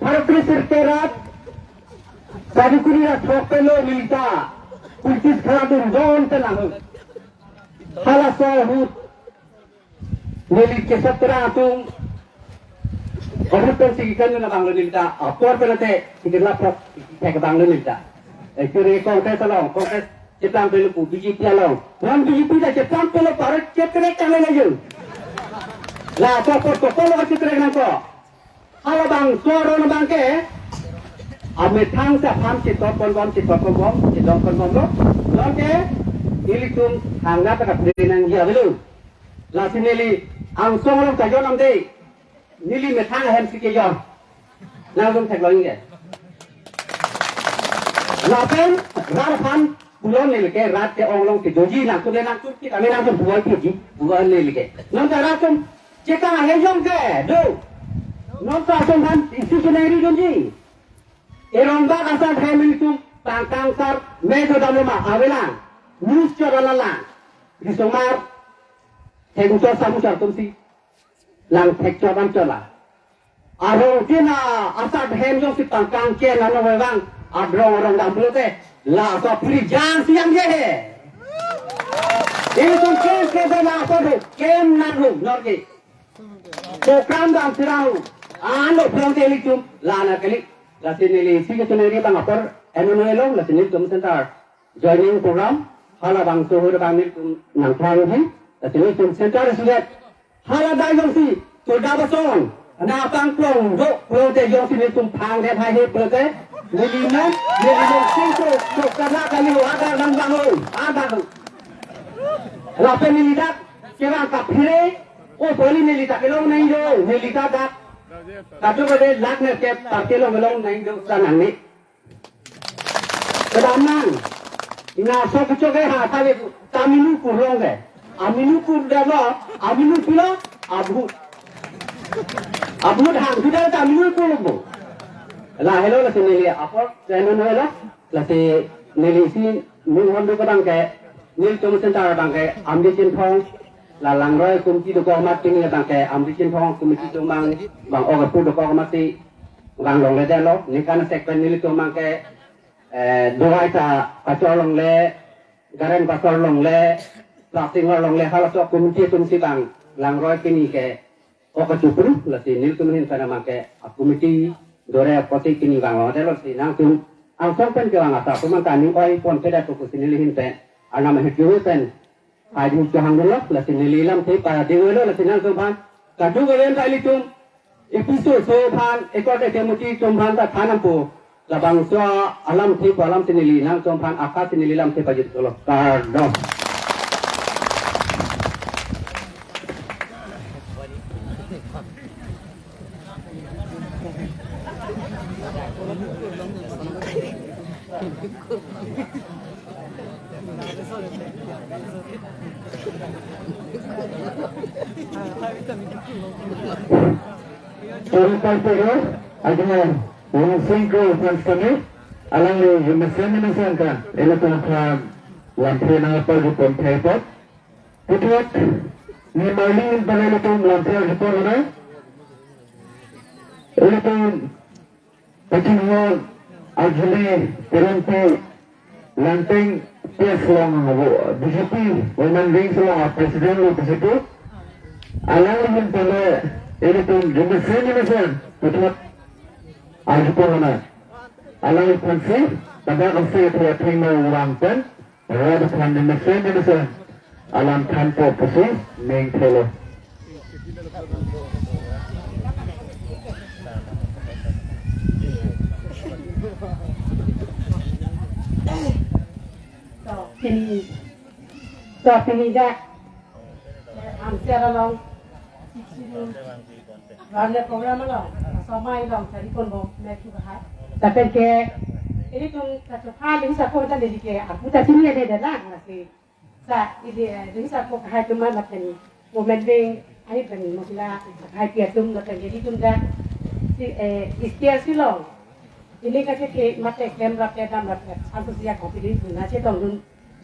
Bharat Sirke rat, Sadhu Kuri rat thok pelo nelita, British kharadun don tenang. Halaso ahut, neli kesat terang atum, ahut pensi kekan na abang lo nelita, apor penate, kita lapor, kita abang lo nelita. Eh, kiri Congress along, Congress cheplang pelo pu, B J P along. Non B J P ta cheplang pelo, Bharat chetrek tang lo lagi. La, to, to, to, to, lo chetrek nangkok. Halabangso aron abangke, amethang si aphan chitop pon bom, chitop pon bom, chitop pon bomlo. Nonke, ilitum hangnat ta kapri nangji avelo. Lasi neli angsong along ta jon nang dei. Neli methang ahem si kejon. Nangtum theklong ke. Lapen rat aphan pulo neli ke, rat ke-ong along kejoji nangtum le nangtum kit ame nangtum pulo keji, pulo neli ke. Nonta rat atum chekang ahem jong ke do. Nonta atum aphan isi chiningri dunji. Erong bak asar hem ilitum pangkang sar medo damlo ma avelang. News chot alalang. Risomar thengchot samuchar atum si lang thekchot anchot la. Arong tin a asar hem jongsi pangkang chen ano vevang adrong arong dam pulote laso phiri jang si yang je he. Ilitum ken ke de laso do ken nang ru nor ke. Program dam sirang ru. Ano pulang ke ilitum lana kali. Lasi neli isi kechiningri abang apor enun lo, lasi nelitum center joining program, halabangso ahut abang nelitum nangthanji, lasi nelitum center sulit. Hala dai jongsi, soda bason, na pangplong do, pulote jongsi nelitum phangdet hai he pulote, neli non, neli non singko, so karna kali ho, adar nang bang ho, adar ho. Lapen neli dak, kevang kaphire, o boli neli dak kelong nang jo, neli dak dak. Kadokave lak nerkep, parke long long nang jo, sa nang ni. Kedamnang. Ina sok kechok ke ha kali Taminu kurlong ke. Aminu kur dalo, aminu pilo, abhut. Abhut hang sudah Taminu kurlong bo. La helo lasi neli apor, channel helo, lasi neli si mung hondu ke abangke, nelitum center abangke, Amri Chinthong, la Langroi committee dokok amat pini abangke, Amri Chinthong committee atum abang, bang ogapu dokok amat si, bang longledetlo, ningkan sekpen nelitum abangke, eh, duai ta pachor longle, garen pachor longle, plastic longle, halaso committee atum si bang, Langroi pini ke, oka chupru, lasi nelitum ahin sana abangke, a committee, dore apoti pini bang longledetlo si nangtum, angsong pen kevang asap atum an ta aning oi ponpedet pu pusi neli ahin pen arnam ahirjume pen hadi kehang dunlo, lasi neli lamthe para ding oilo, lasi nangtumphan kadokave ta ilitum episode so aphan ekot ekemoti atumphan ta than nangpo. Labangso alamthe pu alam si neli nangtumphan akha si neli lamthe pajutlo. Kardom. Choro palpero, ajumar, Langsing Kro aphan sitame, alangli jumesen jumesen ta, ilitum aphan lamthe nangpajut pon thek apot. Puthot, nimarli in pala ilitum lamthe arjupon lana. Ilitum Pachinghon Arjuli Teronpi Langteng P S along abo B J P Women Wing along a President lo pusi pu. Alangli ahin pala ilitum jumesen jumesen puthot arjupon lana. Alangliphan si pada kangsi thua thengno vang pen. Rat aphan jumesen jumesen alam thanpo pusi ning thelo. To pini, to pini dak amsera long. Rani program along, somai along, cari pon bom, mek tu bahai. Tapi ke, ilitum kacupha lagi sako ta lagi ke, aku tadi ni ada dalang lagi. Sa, ili, eh, lagi sako kahai tuman lapen, Women Wing, ahi pen, mosila, kahai pia tum, lapen, ilitum dak, si, eh, istiar silong. Ili kake ke, mate, klem rap, dam rap, antusiak kopi ilitum, nasi tong dun,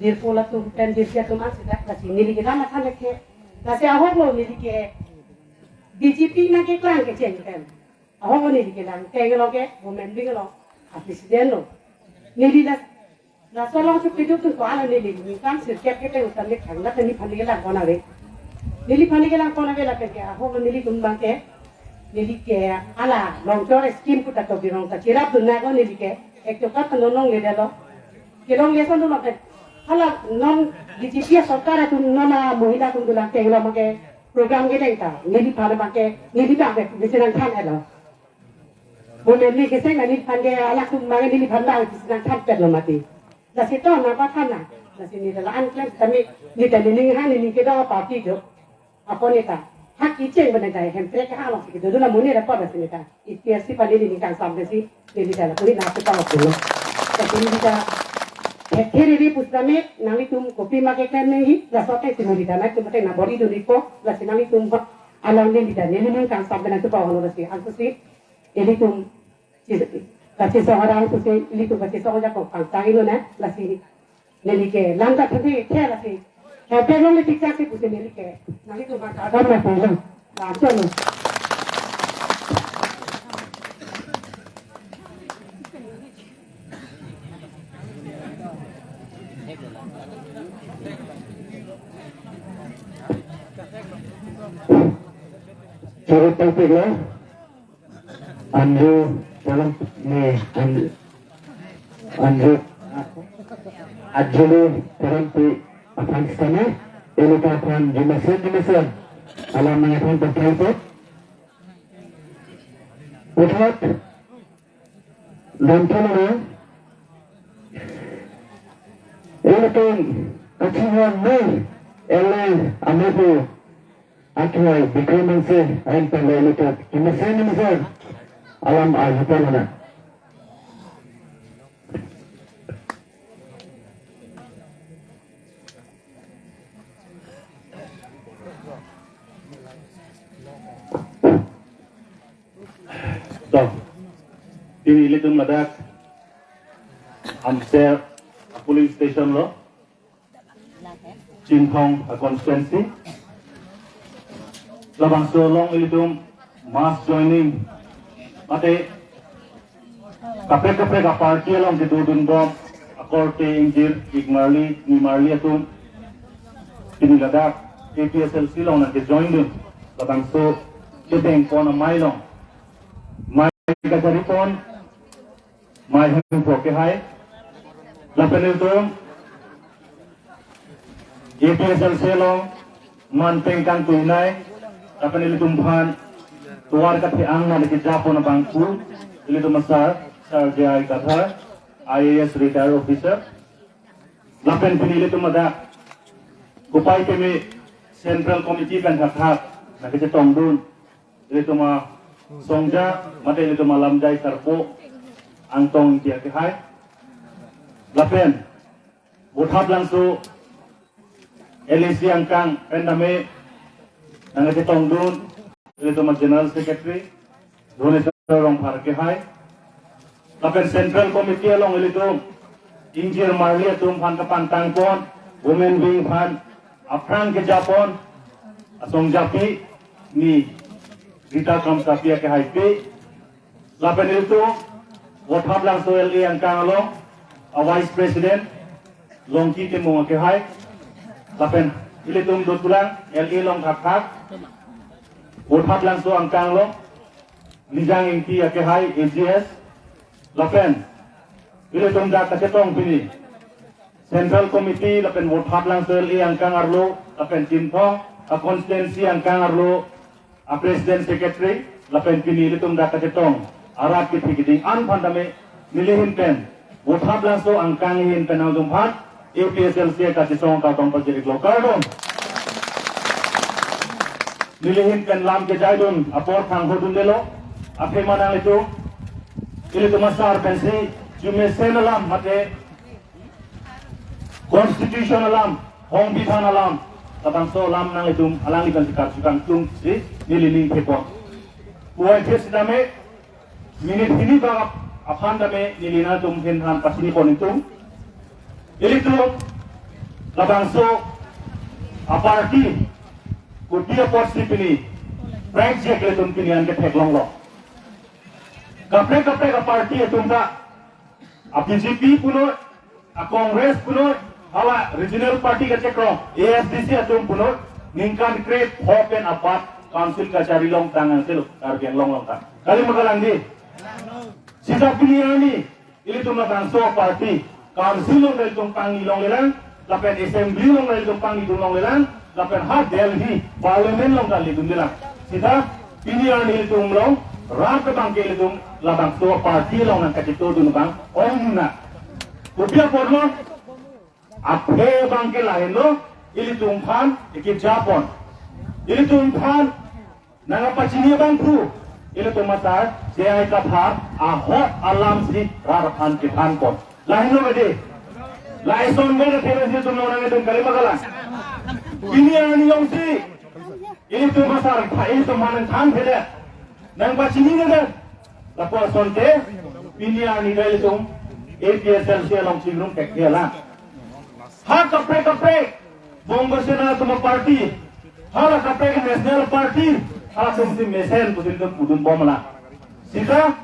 dirpo latum, pen, dirpia tum, ansi dak, lasi, neli ke, nama kan ke, lasi, ahok lo, neli ke, B J P nangkeklang kecheng pen. Ahok neli kelang, keng lo ke, Women Wing lo, a President lo. Neli la, laso along si piduk tun ko ala neli, ningkan sirkep ke pen utam ke thang, la neliphan kelang pon ave. Neliphan kelang pon ave lapen ke, ahok nelitum abang ke, neli ke, ala, longchor scheme puta to birong ta, chirap dun nang ko neli ke, ek toka ta nonong le dalo. Kelong le son dun lo pen. Ala, non B J P sorkar atum non a mohila atum dolang keng lo abang ke, program kedeng ta, neliphan abang ke, neli abang ke, bisi nangthan etlo. Bo neli keseng neliphan ke, alak atum abang ke neliphan abang ke, bisi nangthan petlo mati. Lasi to nangpathan na, lasi neli la-an klem tame, neli ta neli ha neli kedong party do. Ako neta, hak kecheng bena dai, hemprek ha lo, si kedo dun amonit apot lasi neta. Ipi asi pali neli kangsam ke si, neli dala puli na tu tahu dulu. Tapi neli ta, he, he, neli pusitame, nanglitum kopi ma keklem nangji, laso ateng si neli ta, nanglitum ateng nang bor-i dun-ikpo, lasi nanglitum ba, along neli ta, neli neli kangsam ke nang tu tahu dulu lasi, antu si, ilitum, si, kachesong orang tu si, ilitum kachesong ajakong pangtang ilo na, lasi, neli ke, lam ta tadi, khe lasi. Khe pelong le tiksak si pusi neli ke. Neli tu bang kadam na pelong. Lam tu lo. Choro palpik lo. Anju dalam ni anju, anju, anju dalam pi aphan sitame, elita aphan jumesen jumesen alam nangphan berkaitan. Puthot, dan pun ilitum kachinghon ni, ele amepu, Akhai Bikram Hanse ahin pen ilitum jumesen jumesen alam arjupon lana. To, pini ilitum ladak Amser a polling station lo. Chinthong a constituency. Labangso along ilitum mass joining. Mate kaprek kaprek a party along kedodun bom, akorte ingjir, ikmarli, nimarli atum. Pini ladak A P H L C along nangkejoin dun. Labangso kedeng pon amei along. Mei kachari pon. Mai Hemphu akehai, lapen ilitum A P H L C along manpeng kangtuinai, lapen ilitum aphan tovar kathe-ang nangkejapon abangphu, ilitum asar, Sar J I Kathar, I A S retired officer, lapen pini ilitum adak kopai keme Central Committee pen thakthak nangkachetongdun ilitum asongja, mate ilitum alamjai sarpo Angtong Ingti akehai, lapen Vothatlangso L A C angkang pen tame nangkachetongdun ilitum a-General Secretary Dhoneswar Rongphar akehai, lapen Central Committee along ilitum ingjir marli atum aphan kapangtangpon, women wing aphan aphrang kejapon asongjapi ni Rita Kramsapi akehaipi, lapen ilitum Vothatlangso L A angkang along a-Vice President Longki Timung akehai, lapen ilitum dothulang L A along thakthak Vothatlangso angkang along Lijang Ingti akehai A G S, lapen ilitum dak kachetong pini Central Committee lapen Vothatlangso L A angkang arlo lapen Chinthong a-constituency angkang arlo a-President Secretary, lapen pini ilitum dak kachetong arat kethe keding an aphan tame neli ahin pen, Vothatlangso angkang ahin pen nangtumphan A P H L C kachesong kardom pajirlo, kardom. Neli ahin pen lam kejaidun apor thanghodundelo, aphema nanglitum, ilitum asar pensi jumesen alam mate Constitution alam, Hongbidhan alam, labangso alam nanglitum alangli pen sikar sukang tung si neli ning thepon. Puai the sitame minute hini bak aphan tame neli nangtum ahin aphan pachinipon ingtung. Ilitum labangso a-party kopi apotsi pini prekjak ilitum pini an ketheklonglo. Kaprek kaprek a-party atum ta, a-B J P punon, a-Congress punon, hala regional party kachekroi A S D C atum punon, ningkan krepho pen apat council kachari longtang angsil Karbi Anglong along ta. Kali ma kalang dei? Sita pini arni ilitum labangso party council along ilitum pangni longlelang, lapen assembly along ilitum pangni dun longlelang, lapen ha Delhi parliament along ta ledunlelang. Sita pini arni ilitum along rat abangke ilitum labangso party along nangkachetongdun abang ong na. Kopi apotlo? Aphi abangke lahenlo, ilitum aphan ikijapon. Ilitum aphan nangkapachini abangphu, ilitum asar J I Kathar ahok alamsi rat aphan kethanpon. Lahenlo kade. Lason kade thera si tum nang ilitum kali ma kalang. Pini arni jongsi ilitum asar, ilitum aphan nangthan phede, nangpachini phede, lapu asonte pini arni ta ilitum A P H L C along chingrum thekthelang. Ha kaprek kaprek Bongo Sena atum a-party, hala kaprek National Party, halatumsi mesen pusi ilitum pudunbomlang. Sita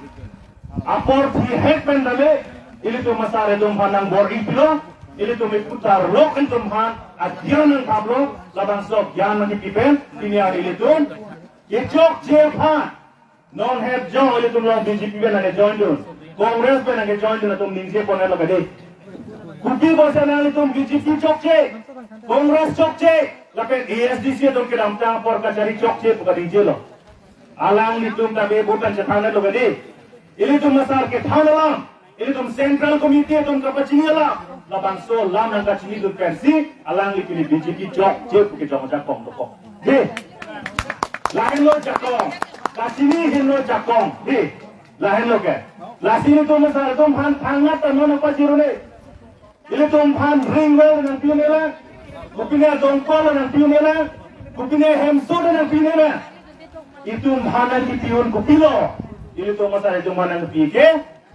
apor thihek pen tame ilitum asar atum aphan nangbor-ipilo, ilitum iputar lok ilitum aphan agyan nangthaplo, labangso agyan nangkipi pen pini arni ilitum kechokche aphan. Non het jong ilitum along B J P pen nangkejoindun, Congress pen nangkejoindun atum ningjepon-etlo kade. Kopi bose nanglitum B J P chokche, Congress chokche, lapen A S D C atum kedamtang apor kachari chokche pu kadingjelo. Alanglitum ta be bukan chethan-etlo kade. Ilitum asar kethan alam, ilitum Central Committee atum kapachini alam, labangso alam nangkachinidun pensi alangli pini B J P chokche pu kejong ajakong dokok. Dei. Lahenlo ajakong. Kachini henlo ajakong. Dei. Lahenlo ke. Lasi ilitum asar atum aphan thangnat ta non apa jirune. Ilitum aphan Ring Road nangpi-un'e lang. Kopine Dongpol nangpi-un'e lang. Kopine Hemso nangpi-un'e lang. Itum aphan nangkipi-un kopilo? Ilitum asar itum aphan nangkipi ke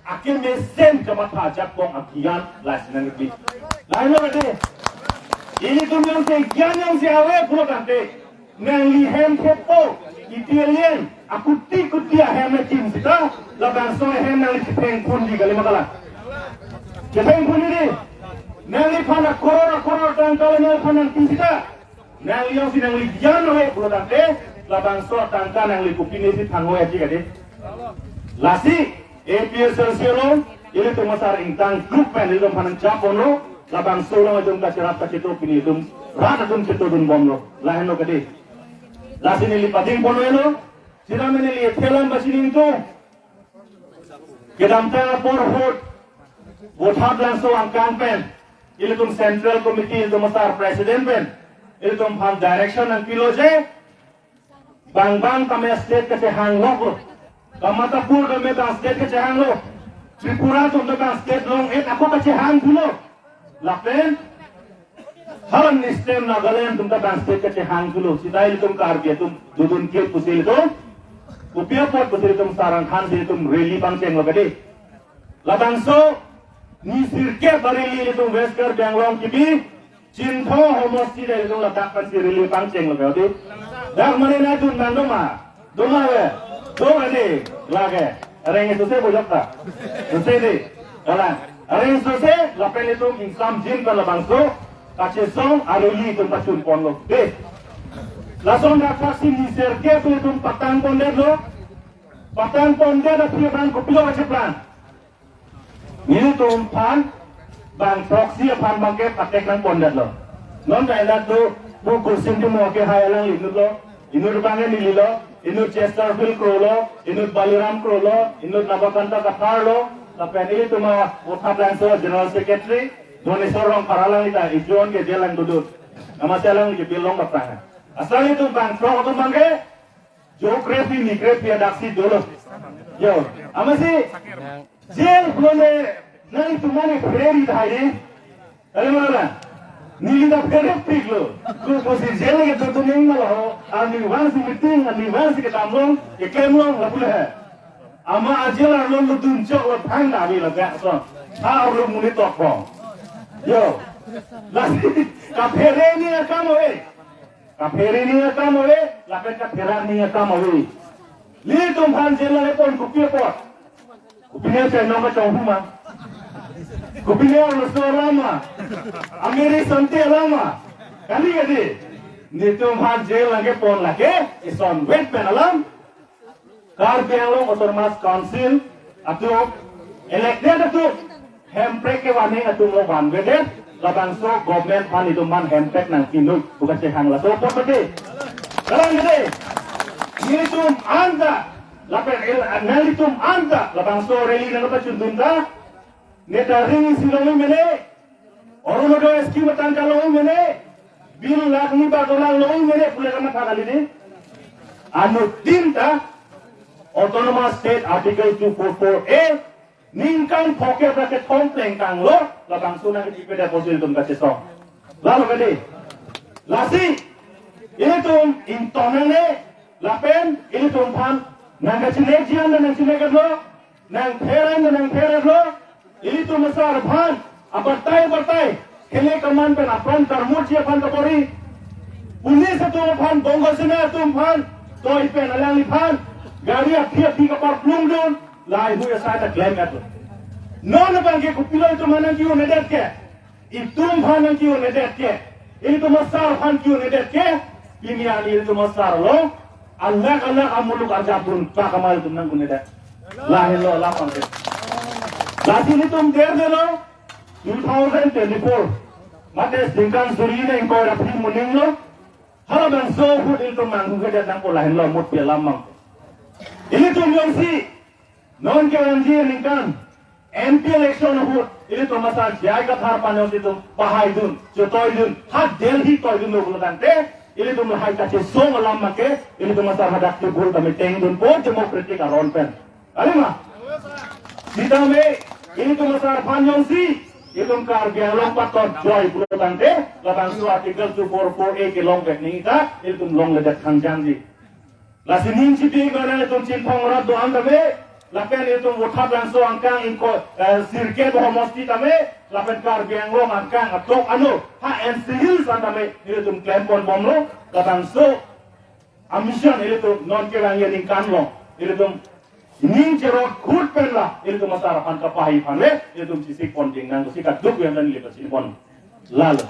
akemesen kamatha ajakong agyan lasi nangkipi. Lahenlo kade. Ilitum jongsi gyan jongsi ave pulo tangte, nangli hem thepo, Italian, akuti kuti ahem nangkim sita, labangso ahem nangli chethengpon dei kali ma kalang. Chethengpon dei. Nangliphan akoror akoror tangka nangliphan nangkim sita, nangli jongsi nangli gyan ave pulo tangte, labangso tangka nangli kopinesi thang-oi aji kade. Lasi A P H L C along, Ilitum asar ingtang kluk pen ilitum aphan nangchap ponlo, labangso along itum kacherap kacheto pini itum rat atum chetodun bomlo. Lahenlo kedi. Lasi neli pading ponlo. Sitame neli thelam basi ningtu. Kedamtang apor ahut Vothatlangso angkang pen ilitum Central Committee, ilitum asar President pen ilitum aphan direction nangpilo je, bang bang tame state kachehang lok lo. Kamatapur tame bang state kachehang lo. Tripura atum ta bang state long-et ako kachehang thulo. Lapen hala ni stem Nagaland atum ta bang state kachehang thulo. Sita ilitum Karbi atum dodun kit pusi ilitum, kopi apot pusi ilitum sarang khan si ilitum rally pangchenglo kedi. Labangso ni sirkep a-rally ilitum West Karbi Anglong kebi Chinthong homosti ta ilitum ladak pensi rally pangchenglo kedi. Dak mane nangdun nang doma. Doma we. Doma di. Lake. Areng sose bojok ta. Sose di. Kalang. Areng sose lapen ilitum ingsam jin pen labangso kachesong a-rally itum pachun ponlo. Di. Lason dak vaksin ni sirkep ilitum patang pondetlo. Patang pondet aphi abang kopilo kacheplang. Nelitum aphan bang proxy aphan bangke patek nangpondetlo. Non ta elat do bu Kursim Timung ke hai alangli inutlo. Inut bangke nelilo, inut Chesterfield Kro lo, inut Baliram Kro lo, inut Nabakanta Kathar lo, lapen ilitum a-Vothatlangso General Secretary Bhubaneswar Rongphar alangli ta ijon ke jail nangdodun. Amatsi alangli ke bail long baphrang. Asal ilitum bang prok atum bangke geography ni krepi adaksi dolo. Yo, amatsi jail pulote nangtum mane phere ri tahai di. Kali mana? Neli ta phere piklo. Ko kosi jail ke tu tuning na lo. Arnivang si meeting, arnivang si kedam long, keklem long lapu le. Amat a-jail arlo lo dunchok lo thang da ave ladak so. Tha arlo monit tok bom. Yo. Lasi kaphere ni akam ave. Kaphere ni akam ave, lapen kapherak ni akam ave. Nelitum aphan jail le pon kopi apot? Kopine chainong kachonghu ma? Kopine arloso alam ma? Amiri Sante alam ma? Kali kedi. Nelitum aphan jail lake pon lake isonvet pen alam. Karbi Anglong Autonomous Council atum, elected atum, Hemprek kevan atum lo vanvedet, labangso government aphan itum aphan Hemprek nangpinoi pu kachehang laso apot mati. Kalang kedi. Nelitum anta, lapen el-, nelitum anta, labangso rally nangpachundun ta, neta ring isi long-i mene, Orunodoi scheme atangka long-i mene, bill lakh ni ba dolang long-i mene, pule kamatha kali di. Anuttin ta, Autonomous State Article two four four A, ningkan phokep ra kethom plengkang lo, labangso nangkechipedet pusi ilitum kachesong. Lalo kedi. Lasi, ilitum ingtonang ne, lapen, ilitum aphan, nangkachinekji an nangchineklo, nangpher an nangpherlo, ilitum asar aphan, abatai abatai, khele kaman pen apran karmurji aphan kabor-i, police atum aphan, Bongo Sena atum aphan, toi pen alangliphan, gari aphi aphi kaparplungdun, lahai hui asai ta klem-etlo. Non abangke kopilo itum aphan nangke-un-edet ke, itum aphan nangke-un-edet ke, ilitum asar aphan ke-un-edet ke, pini an ilitum asar along, alak alak amuluk arjapdun, pa kamal itum nang-un-edet. Lahenlo alam abangke. Lasi nelitum derdelo, two thousand twenty-four. Mate ningkan suri hini ingkoi ra phli mo ning lo. Halabangso ahut ilitum nanghukedet nangpo lahenlo mut pi alam abang. Ilitum jongsi, non kevangji aningkan, M P election ahut, ilitum asar J I Kathar aphan jongsi itum pahaidun, chetoidun, ha Delhi toidunlo pulo tangte, ilitum lahai kachesong alam abangke, ilitum asar hadak tebul tame tengdunpo democratic aron pen. Kali ma? Sitame, ilitum asar aphan jongsi, ilitum Karbi Anglong patot joi pulo tangte, labangso Article two four four A kelongvek nangji ta, ilitum longledet khangjangji. Lasi ning chipi mana ilitum Chinthong rat do-an tame, lapen ilitum Vothatlangso angkang ingkoi, eh, sirkep homosti tame, lapen Karbi Anglong angkang atok ano, ha N C Hills an tame, ilitum klempon bomlo, labangso a-mission ilitum non kevangji aningkan along, ilitum ning cherot khut pen la, ilitum asar aphan kapahi aphan le, ilitum chisikpon ding nang, si kaduk yang dan ilitum chinpon. Lalo.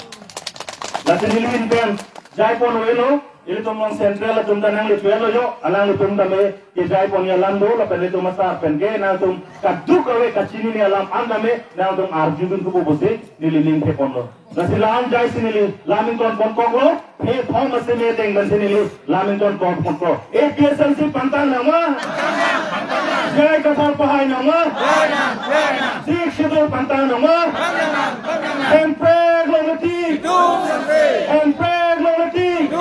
Lasi neli ahin pen, jaipon avelo, ilitum along central atum ta nangli thuelo jo, alanglitum tame kejaiponji alam do, lapen ilitum asar pen ke nangtum kadokave kachinine alam an tame nangtum arjudun thupo pusi neli ning theponlo. Lasi la-an jaisi neli lam ingtonponkoklo, phe thom aseme ateng pensi neli lam ingtonponkoklo. A P H L C pangtang nang ma? J I Kathar pahai nang ma? Sixth Schedule pangtang nang ma? Hemprek longle tik. Hemprek longle tik.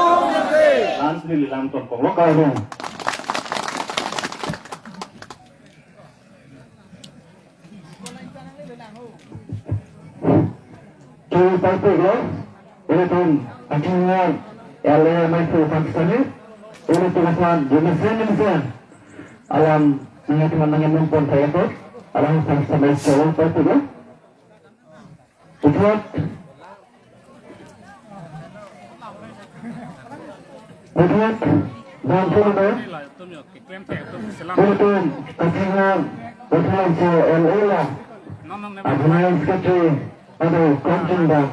Ansi neli lam ingtonpoklo, kardom. Kepakpiklo, ilitum kachinghon L A amei aphan sitame, ilitum aphan jumesen jumesen alam nangkethan nangkemunpon thek atum, alam aphan sitame choro pakpiklo. Puthot, puthot, bangphu lo, ilitum kachinghon, puthot so L A la, adonai secretary, ado Kanchan Dam,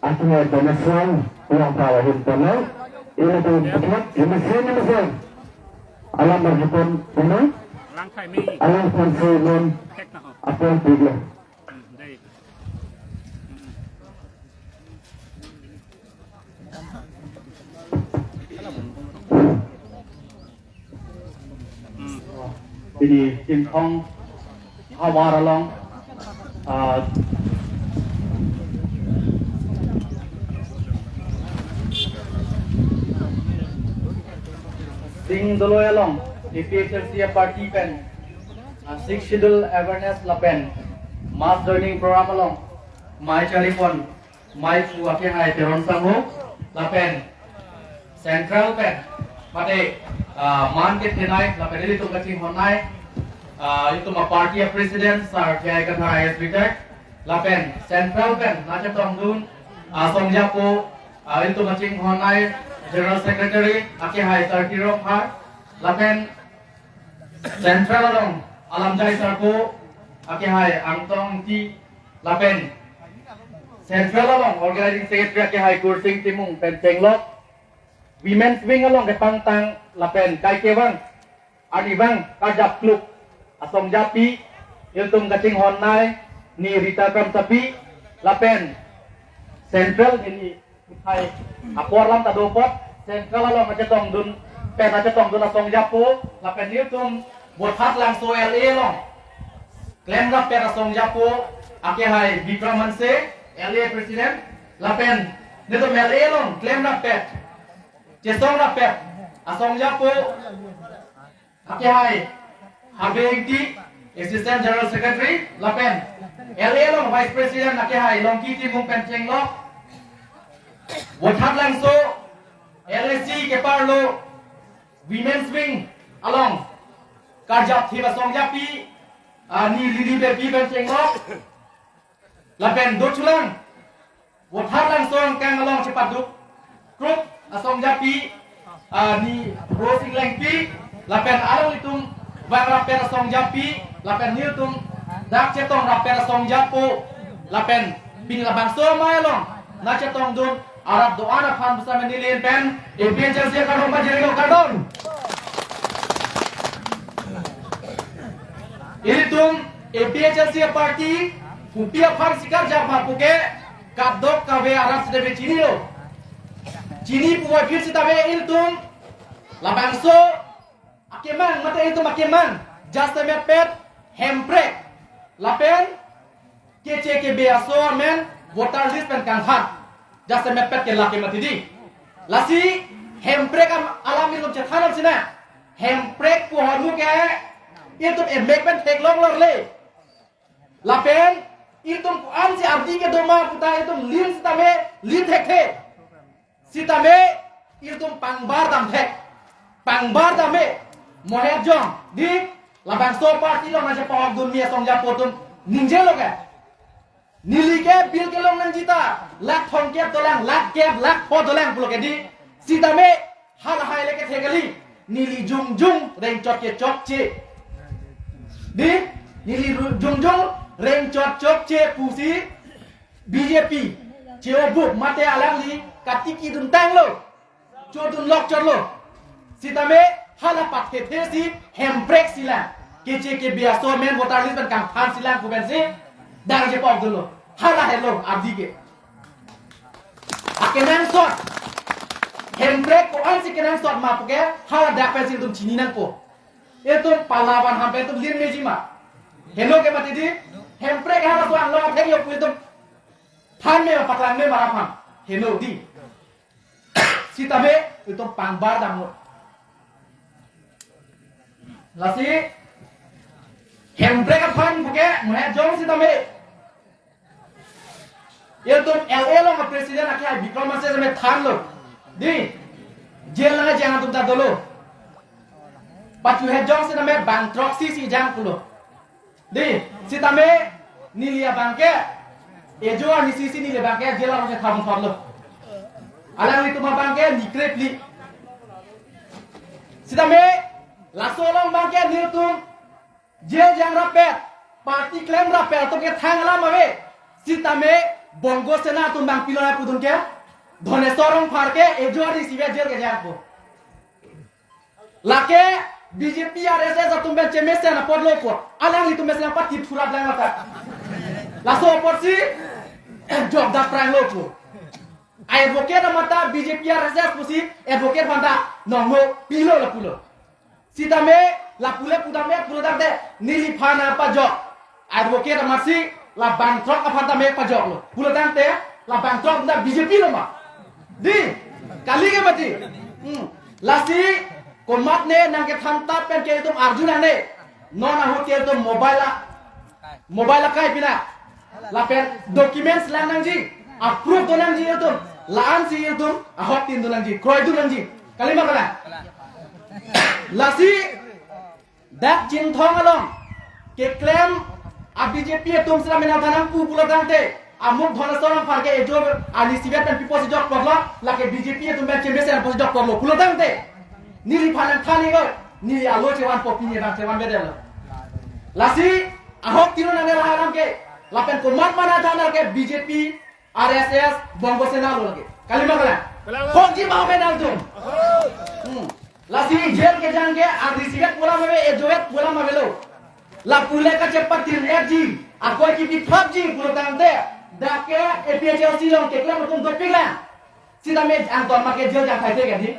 akhai Banaswai, ulang pala hin pala, ilitum puthot, jumesen jumesen alam arjupon, ini, alam aphan si non apor piklo. Pini Chinthong havar along, ah, Sing Doloi along, A P H L C aparty pen, ah, Sixth Schedule awareness lapen mass joining program along mei charipon, mei pu akehai Teron Sangho, lapen Central pen, mate, ah, man kethenei, lapen ilitum kachinghonnei, ah, ilitum aparty apresident, Sir J I Kathar I A S retired, lapen Central pen, nangchetongdun, ah, asong japo, ah, ilitum kachinghonnei, General Secretary, akehai Sir T Ronghang, lapen Central along alamjai sarpo akehai Angtong Ingti lapen Central along Organizing Secretary akehai Kursing Timung pen chenglok, Women's Wing along kepangtang lapen kaike vang arnivang karjap kluk asong japi, ilitum kachinghonnei ni Rita Kramsapi lapen Central ni Hai, apor alam ta do apot, Central along nangchetongdun, pen nangchetongdun asong japo, lapen nelitum Vothatlangso L A along klemrappet asong japo, akehai Bikram Hanse, L A President, lapen nelitum L A along klemrappet, chesongrappet asong japo, akehai Habe Ingti, Assistant General Secretary, lapen L A along Vice President akehai Longki Timung pen chenglok, Vothatlangso L A C keparlo Women's Wing along karjap thip asong japi, ah, ni Lili Beypi pen chenglok, lapen dothulang Vothatlangso angkang along chepaduk krup asong japi, ah, ni Rose Englengpi, lapen alanglitum vangrappet asong japi, lapen nelitum dak chetongrappet asong japo, lapen pini labangso amei along nangchetongdun arat do-an aphan pusitame neli pen A P H L C akardom pajirlo, kardom. Ilitum A P H L C aparty kopi aphan si karjap ma puke kadokave arat sitame chinilo. Chini puvoiphit sitame ilitum labangso akemang, mate ilitum akemang jasemetpet Hemprek lapen keche kebe aso amen voter list pen kangthan. Jasemetpet ke lake mati di. Lasi Hemprek am alam ilitum chethan nang sina. Hemprek pu ahormu ke ilitum emek pen theklonglorle. Lapen ilitum ko-ansi ardi kedo ma puta ilitum lin sitame lin thekthe. Sitame ilitum pangbar dam thek. Pangbar dam me. Mohet jong di labangso aparty along nangchepahokdun mi asong japo atum ningjelo ke. Neli ke bill kelong nangji ta lakh thomkep dolang, lakh kep, lakh pho dolang pulo ke di. Sitame halahai le kethe kali. Neli jongjong rengchot kechokche. Di, neli ru-, jongjong rengchot chokche pusi B J P che-o bup mate alangli katiki dun tanglo, chodun lok chotlo. Sitame hala pathethe si Hemprek si lang, keche kebe aso amen voter list pen kangthan si lang pu pensi dangje pok dunlo. Hala helo abdi ke. Akenangsot, Hemprek ko-an si kenangsot ma puke, hala dak pensi itum chini nangpo. Itum palaban ham pen itum lir meji ma. Helo ke mati di, Hemprek halaso anglo atheng yo pu itum than me ma, paklang me ma aphan. Helo di. Sitame itum pangbar damlo. Lasi Hemprek aphan puke mehek jong sitame itum L A along a president ake ai Bikram Hanse sitame thanlo. Di, jail lang jang atum ta dolo. Pachu hejong sitame bang throksi si jang pulo. Di, sitame neli abangke, ejo arnisi si neli abangke jail along si thabung thorlo. Alanglitum abangke ni krepli. Sitame laso along abangke nelitum jail jang rapet, party klem rapet atum ke thang alam ave. Sitame Bongo Sena atum bang pilo na pudun ke, Dhaneswar Rongphar ke ejo arnisi vet jail ke jangpo. Lake B J P R S S atum pen chemesen apotlo pu. Alanglitum mesen apot tip thurap lang lata. Laso apotsi jok dap pranglo pu. Advocate amat ta B J P R S S pusi advocate aphan ta nongho pilo lapulo. Sitame lapu le pudam me pulo tangte neliphan apajok advocate amatsi la bang throk aphan tame pajoklo. Pulo tangte la bang throk ta B J P lo ma? Di, kali ke mati? Hmm. Lasi komatne nangkethan tap pen ke itum arju nangne. Non ahut ke itum mobile a, mobile akai pina. Lapen documents lang nangji, approve do nangji itum. La-an si itum ahok tin do nangji, kroi do nangji. Kali ma kalang? Lasi dak Chinthong along keklem a B J P atum sera menang tanang pu pulo tangte, amuk Dhaneswar Rongphar ke ejo arnisi vet pen pipo si jok porlo, lake B J P atum pen chemesen po si jok porlo pulo tangte, neliphan nangthan iklo, neli alo chevanpo, pini abang chevan bedel lo. Lasi ahok tin do nangne la alam ke, lapen komat mana than ke B J P R S S, Bongo Sena lo lake. Kali ma kalang? Kalang. Hokji ma pen altum? Hmm. Lasi jail kejang ke arnisi vet pu alam ave, ejo vet pu alam avelo. Lapu le kachepatin etji, akoi kipi thapji pulo tangte, dak ke A P H L C along keklem atum dopik lang. Sitame angton ma ke jail jang khai the ke di.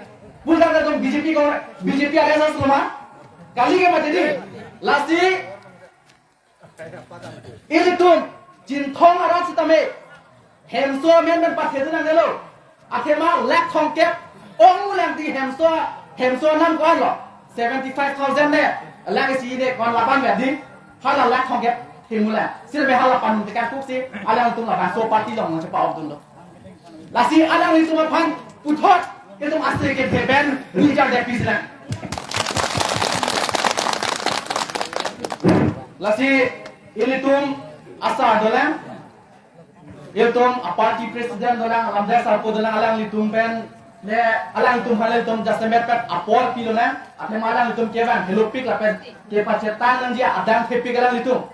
Pulo tangte itum B J P ko, B J P R S S lo ma? Kali ke mati di. Lasi ilitum Chinthong arat sitame hemso amen pen pathe dun nangnelo. Athema lakh thomkep ong lang di hemso, hemso nam ko-an lo. Seventy five thousand ne, lakh isi ne ko-an laban vet di. Hala lakh thomkep themu lang. Sitame hala panun tekan kuksi, alangtum labangso party along nangchepa-ok dunlo. Lasi alanglitum aphan puthot itum ase kethe pen ningje depisi lang. Lasi ilitum asar dolang, ilitum a party president dolang, alamjai sarpo dolang, alanglitum pen le, alanglitum aphan le itum jasemet pen apor pilonang, athema alanglitum kevang helopik lapen kepachetang nangji adang thepik alanglitum.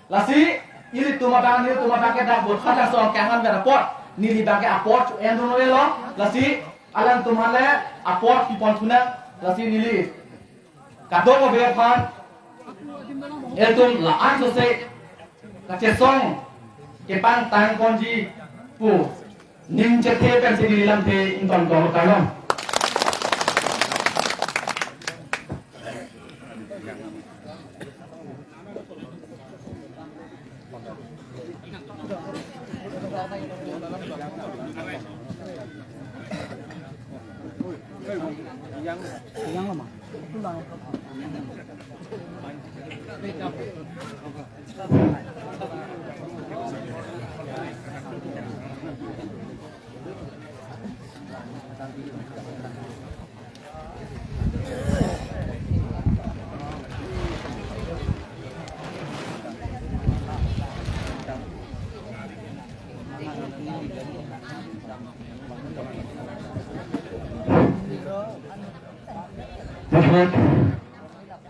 Lasi ilitum abang, nelitum abang ke dak vote khat langsong kanghan pen apor, neli abang ke apor chu-en dun lo. Lasi alangtum aphan le apor pipon thunang. Lasi neli kadokave aphan ilitum la-an sose kachesong kepangtang ponji pu ning chethe pensi neli lamthe ingtonkok tanglo.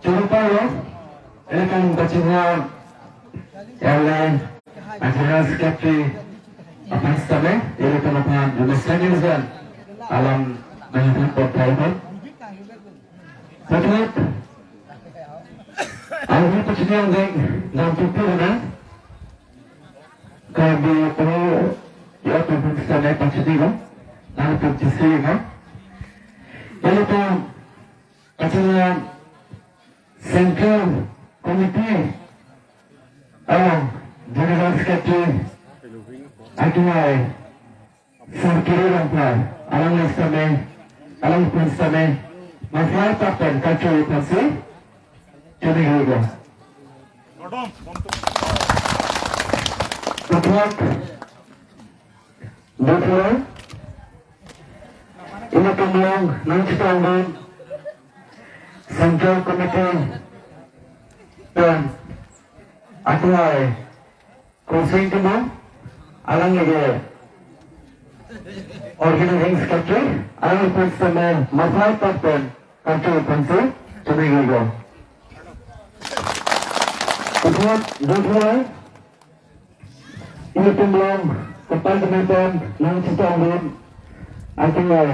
Chorupalo, elekan bachina, L A, bachina secretary, Aphan sitame, ilitum aphan, Mister Newson, alam menghadap portrait. Portrait, ahi pachini angdeng, nang tutu na, Karbi Pro, ya, aphan sitame pachini lo, nang tutu si lo. Ilitum, kachinga Central Committee along General Secretary aduai Sarkiri Rongphar, alangli sitame, alangphan sitame, maflai papen kacho aphansi, choningri lo. Puthot, Dothulo, ilitum along nangchetongdun Central Committee pen aduai Kursing Timung, alangli ke Organizing Secretary, alangphan sitame maflai papen kacho aphansi, choningri lo. Puthot, Dothulo, ilitum along, kapar kemeton, nangchetongdun, aduai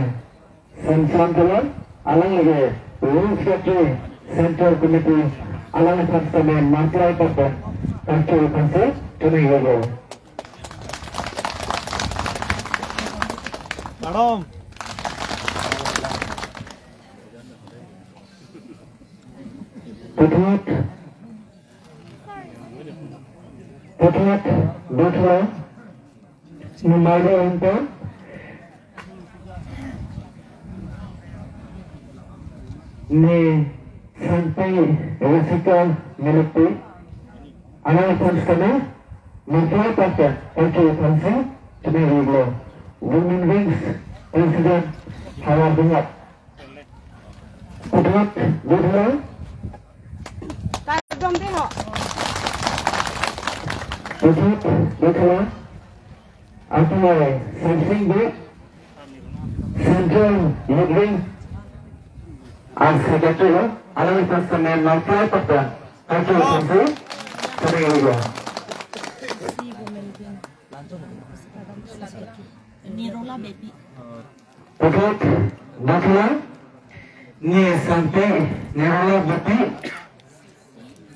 Samson Teron, alangli ke Rural Secretary, Central Committee, alangphan sitame maflai papen kacho aphansi, choningri lo. Madam. Puthot, Puthot, Dothulo, Nimai Rongphar, ne Santi Jessica Melati, alangphan sitame, maflai papen kacho aphansi, choningri lo. Women Wings President, Howraghat. Puthot, Dothulo. Kardom dei ho. Puthot, Dothulo. Aduai Sarsing Bey, Central Youth Wing, a Secretary lo, alangphan sitame maflai papen kacho aphansi, choningri lo. Nirola Beypi. Puthot, Dothulo, ne Santi Nirola Beypi,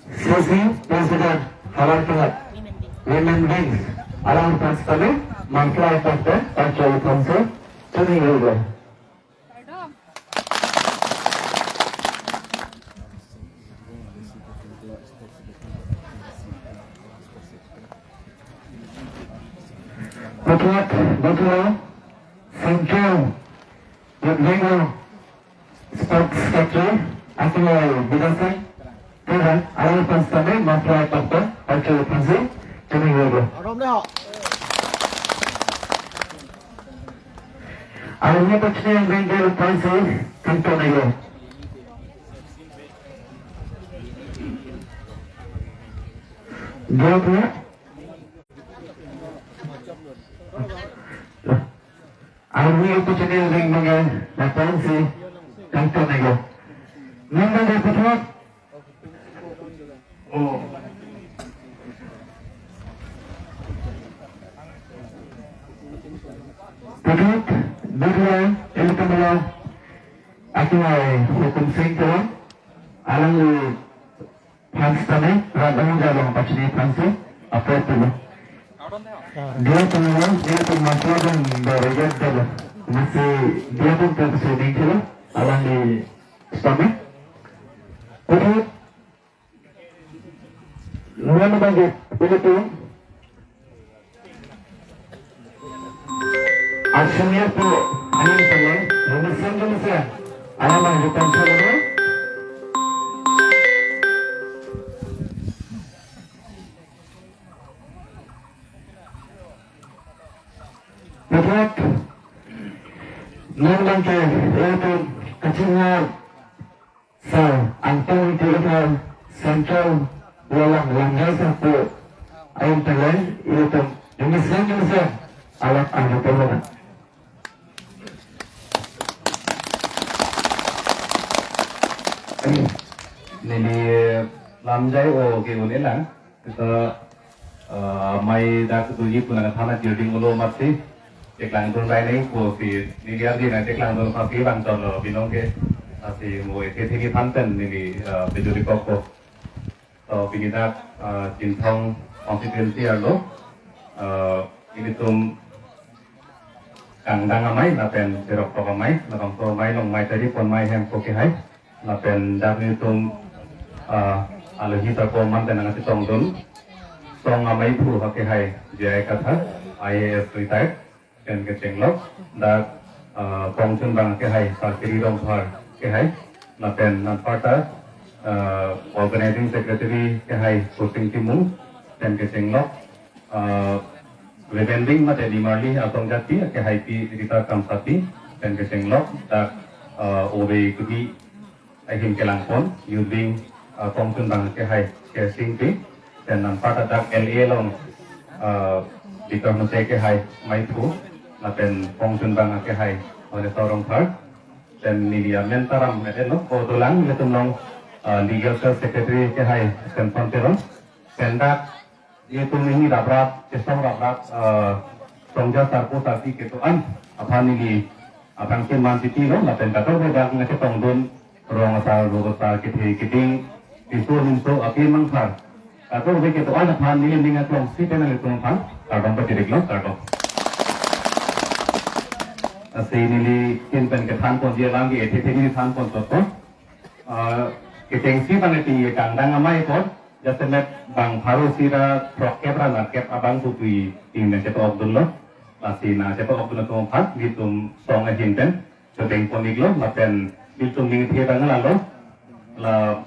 C C President, Howraghat Women Wings, alangphan sitame maflai papen kacho aphansi, choningri lo. Puthot, Dothulo, Central Youth Wing Sports Secretary, aduai Bidasing Teron, alangphan sitame maflai papen kacho aphansi, choningri lo. Aron dei ho. Aron dei pachini angdeng aphansi, kangton lo. Dua dua. Army opportunity ring mangga, lapansi, kangton ego. Nang nang puthot. Oh. Puthot, Birla, Elkamala, aduai Hukum Sing Teron, alangli phan sitame, rat ahung jalong pachini phansi, apot pulo. Dia pulo, dia pun masih ada dari dia dulu. Masih dia pun ke sini dulu, alangli sitame. Puthot, mana bagi, puthot. Asumya po, aning tele, lumusan lumusan. Alam ang jutang sa lama. Puthot, nang bangke, ilitum, kachinghar, Sir Angtong Ingti Kathar, Central Walang Lamjai Sarpo, ain tele, ilitum, jumisen jumisen, alam arju pemona. Neli lamjai o ke un-e lang, kita Eh, amei dak doji pu nangthan ajirding ulo amatsi, cheklangdun rai nangji pusi, neli ardi nangcheklangdun pasi bang chonlo binong ke, lasi mo ethe theni than pen neli, eh, pejuri kokpo. To pini dak, eh, Chinthong constituency arlo, eh, ilitum kangdang amei, lapen cheroktok amei, labangso amei along mei chari pon amei hempo kehai, lapen dak nelitum, ah, alohi sarpo aman pen nangchetongdun song ameiphu akehai J I Kathar, I A S retired, pen kechenglok, dak, ah, pongchunbang akehai Sarkiri Rongphar kehai, lapen anparta, ah, organizing secretary kehai Kursing Timung, pen kechenglok, ah, Reverend Ding mate Nimarli Asong Jati akehai Pi Rita Kramsapi, pen kechenglok, dak, ah, O B Kudi ahin kelangpon, Youth Wing, ah, pongchunbang akehai Kersing Pi, pen anparta dak L A along, ah, Bikram Muse akehai ameiphu, lapen pongchunbang akehai Horesor Rongphar, pen neli amen ta ram et-etlo, ko dolang ilitum along, ah, legal cell secretary akehai Samson Teron, pen dak ilitum neli raprap, chesong raprap, eh, songja sarpo sarpi kedo-an aphan neli aphrangsi man titi lo, lapen kadokave dak nangchetongdun rong asar, rong asar, kethe keding, tiso nimso, api mangthar, kadokave kedo-an aphan neli ning aklongsi pen nanglitum aphan kardom pachiriklo, kardom. Lasi neli kin pen kethan ponji alam ke ethe theni than pon toto. Eh, kechengsi bang eti kangdang amei apot, jasemet bang pharo isi ra throkkep ra nerkep abang putui ting nangchetok-okdunlo. Lasi nangchetok-okdun atum aphan nelitum song ahin pen chodeng pon-iklo, lapen nelitum ning the bang lalo. La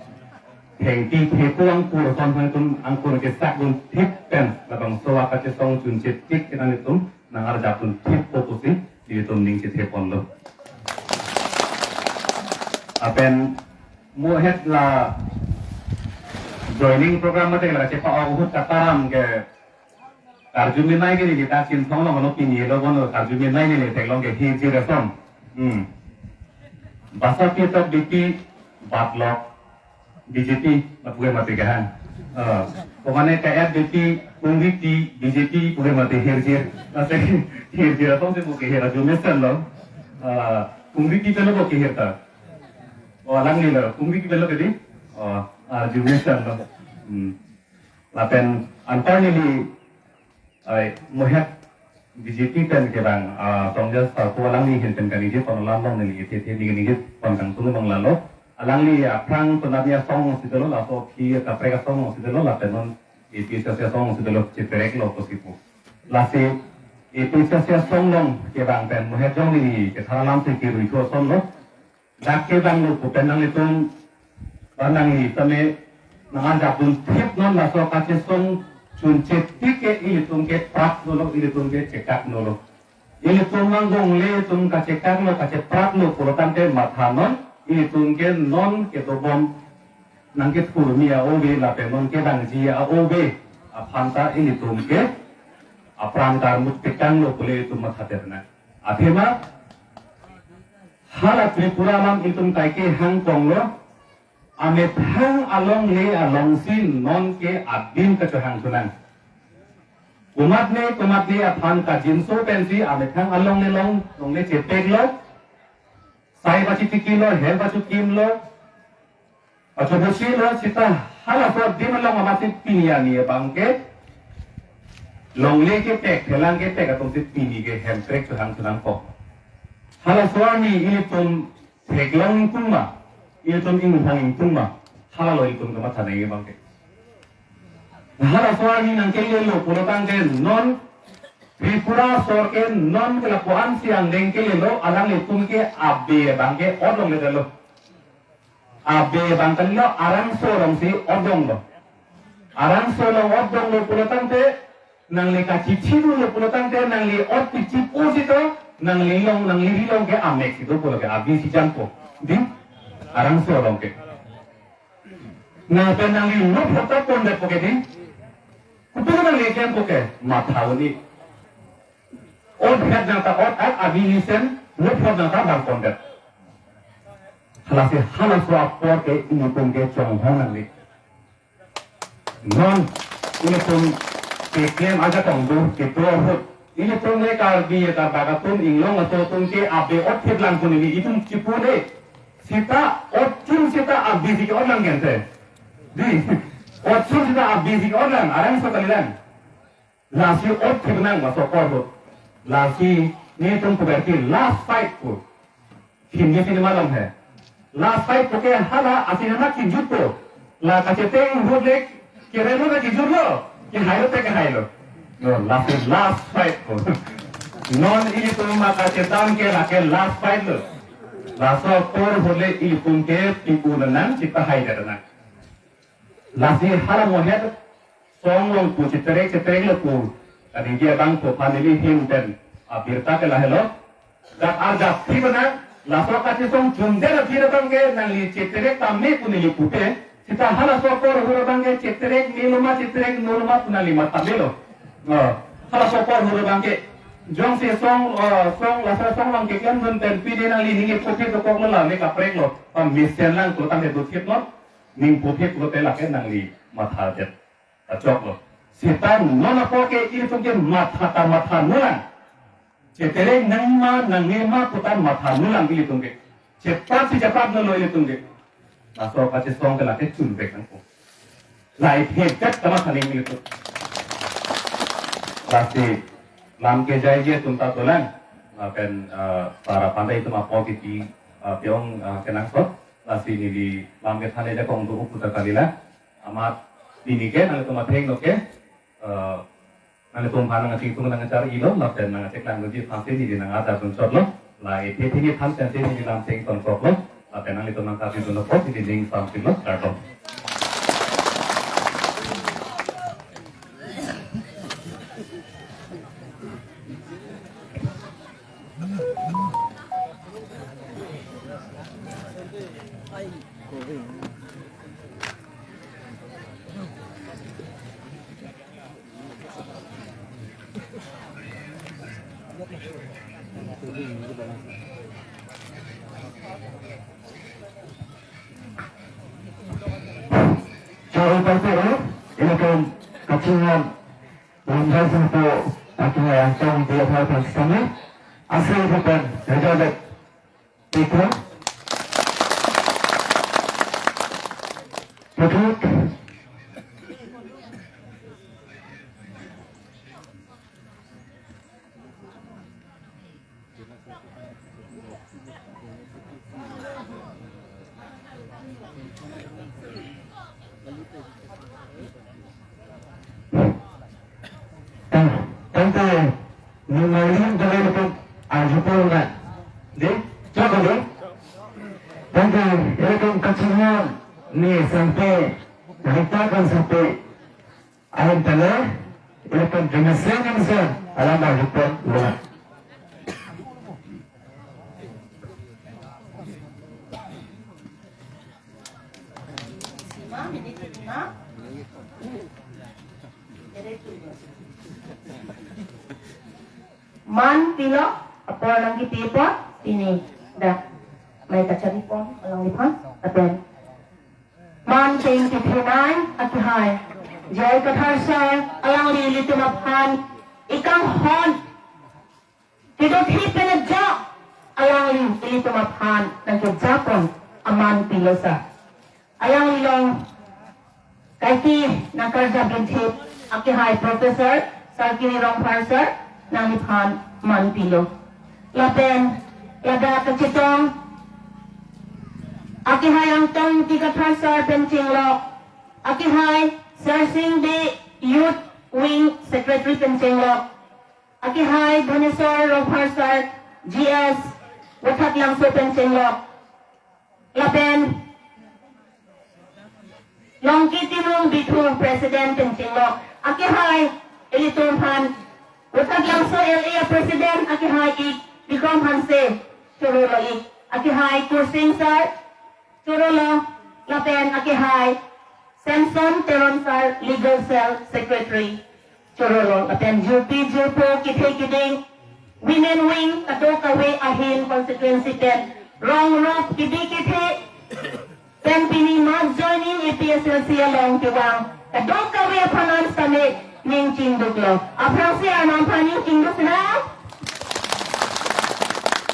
thengpi thepo angkur ason aphan nelitum angkur kesakdun thip pen labangso akachesong chunche tik ke nelitum nangarjapdun thippo pusi nelitum ning chethe ponlo. Lapen mo het la joining program mate la chepa-ok ahut kataram ke karjumenei ke neli ta Chinthong along ano pini lo bono karjumenei neli theklong ke hirjir ason. Hmm. Basa pi tok B P batlok B J P lapu ke mati ke hang. Eh, pemane K F B P, Kongri P, B J P pu ke mati hirjir. Lasi hirjir ason si mo kehir arjumesen lo. Eh, Kongri P pen lo mo kehir ta. Oh, alanglilo, Kongri P pen lo kedi. Oh, arjumesen lo. Hmm. Lapen antar neli, ai, mo het B J P pen kevang, ah, songja sarpo alangli ahin pen kaningje pon alam along neli ethe theni kaningje pon kangtung abang lalo. Alangli aphrang tonami asong si dolo, laso aphi kaprek asong si dolo, lapen non A P H L C asong si dolo, chepereklo pusi pu. Lasi A P H L C asong along kevang pen mo het jong neli kethan alam si kerui thu ason lo. Dak kevanglo pu pen nanglitum ba nangli tame nangarjapdun thip non, laso kachesong chunche tik ke ilitum ke prapdunlo, ilitum ke chekakdunlo. Ilitum nangongle atum kachekaklo, kachepraplo pulo tangte matha non, ilitum ke non kedobom nangkethurmi a-ove lapen non kevangji a-ove aphan ta ilitum ke apran karmut pekanglo pule ilitum mathadet nang. Athema hala Tripura alam itum kaike hang konglo, amethang alongle alongsi non ke adim kachohang sunang. Komatne komatne aphan kajinso pensi amethang alongle long, longle chepeklo, sai pachitikilo, hel pachukimlo, pachobosi lo sita halaso adim along amatsi pini ani abang ke longle kepek, thelang kepek atumsi pini ke hemprek chohang sunang kok. Halaso arni ilitum theklong ingtung ma, ilitum inghong ingtung ma, halalo ilitum kamatha nangji abang ke. Halaso arni nangkelelo pulo tangte non Tripura asor ke non ke lapu-ansi angdeng kelelo, alanglitum ke abe abang ke odong ledetlo. Abe abang kalilo, arangso alongsi odonglo. Arangso along odonglo pulo tangte, nangli kachichidunlo pulo tangte, nangli ot pichipo sita, nangli long, nangli ri long ke amek si do pulo ke, abi si jangpo. Di? Arangso along ke. Na pen nangli lo phota pondetpo ke di? Kopi nangli kempo ke? Matha un-e. Ot het nangta ot, ak abi nisen, lo phot nangta bang pondet. Halasi halaso apor ke ilitum ke chonghong nangli. Non, ilitum Keklem ajakong do, kedo ahut. Ilitum ne Karbi Karbak atum inglong aso atum ke abe ot thip lang pun ili itum chipu ne. Sita ot chun sita abisi ke ot lang gente. Di, ot chun sita abisi ke ot lang, arang so kali lang. Lasi ot thip nang laso apor ahut. Lasi netum puberty last fight pu. Hindi cinema along he. Last fight pu ke hala asinema kijutpo. La kacheteng ahut le kerelo na kijutlo. Kehailo te kehailo. No, last last fight pu. Non ilitum ma kachetang ke lake last fight lo. Laso apor ahut le ilitum ke pipu nang chipahai nang. Lasi hala mohet song along pu cheterek cheterek lo pu. Kaningje abang pu family him pen abirta ke lahelo. Dak arjap thi bana laso kachesong chundet aphi abang ke nangli cheterek tame pu neli pupe. Sita halaso apor ahut abang ke cheterek melo ma cheterek nolo ma pu nangli matha melo. Oh, halaso apor ahut abang ke jongsi song, oh, song laso song along keklem dun pen pide nangli ning epho phi dokok lo la ne kaprek lo. Pamesen lang pu tangte do thip lo. Ning puthit pulote lake nangli matha jet achok lo. Sita non apor ke ilitum ke matha ta matha nulang. Cheterek nangma nangnema pu ta matha nulang ilitum ke. Chepat si chepat lo ilitum ke. Laso kachesong ke lake chun bek nangpo. Lai phek jet kama thaning ilitum. Lasi lam kejaije atum ta dolang. Lapen, eh, para pandai atum apor kiti, eh, pi-ong, eh, kenangsot. Lasi neli lam kethan ajakong do upu ta kalila. Amat neli ke nanglitum atheng lo ke, eh, nanglitum aphan nangchingthum nangchar-i lo, lapen nangcheklang doji aphansi neli nang-adap dunchot lo. La ethe thini than pensi neli lam chingthum kok lo. Lapen nanglitum nangkapidun lo apot neli ning samsik lo, kardom. Choro paipero, ilitum kachinghon Lamjai Singpo, aki yang tong dia thar pan sitame, asai pen, rejabek, Petro, Petro, Tang, tangte, nung malim tangte ilitum arjupon na. Di, choko di. Tangte, ilitum kachinghon, ni sampai, rita kan sampai. Ahin tale, ilitum jumesen jumesen, alam arjupon lo. Man pilo, apor nangkipi apor, pini dak mai kachari pon alangliphan, lapen man cheng kiphinai akihai J I Kathar sir, alangli ilitum aphan ikanghon kedo thip pen ajok, alangli ilitum aphan nangkejakong aman pilo sir. Alangli along kaike nangkarjap dun thip akihai Professor Sarkiri Rongphar sir, nangliphan man pilo. Lapen ladak kachetong akihai Angtong Ingti Kathar sir pen chenglok, akihai Sarsing Bey Youth Wing Secretary pen chenglok, akihai Bhuneswar Rongphar sir, G S, Voithaklangso pen chenglok. Lapen Longki Timung Bithu President pen chenglok. Akihai ilitum aphan Voithaklangso L A President akihai ik Bikram Hanse choro lo ik. Akihai Kursing sir choro lo. Lapen akihai Samson Teron sir, Legal Cell Secretary, choro lo. Lapen jupi jupo kethe keding, Women Wing kadokave ahin constituency pen rong rup kidi kethe pen pini mass joining A P S L C along kevang kadokave aphan an sitame ning chingduklo. Aphrangsi Arnam aphan ning chingduk nang.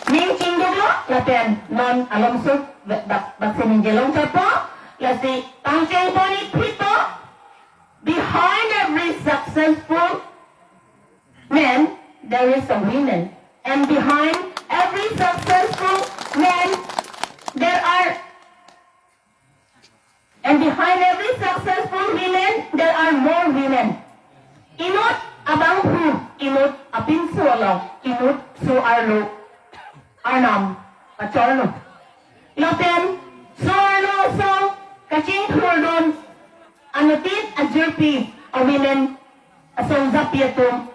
Ning chingduklo, lapen non alomso bak, bak si ningje longchotpo, lasi pangchengpon-ik phitpo. Behind every successful man, there is a woman. And behind every successful man, there are, and behind every successful women, there are more women. Inut abangphu, inut apinso along, inut so-arlo Arnam pachorlo. Lapen so-arlo asong kachingthurdun anuttin ajirpi a-women asong japi atum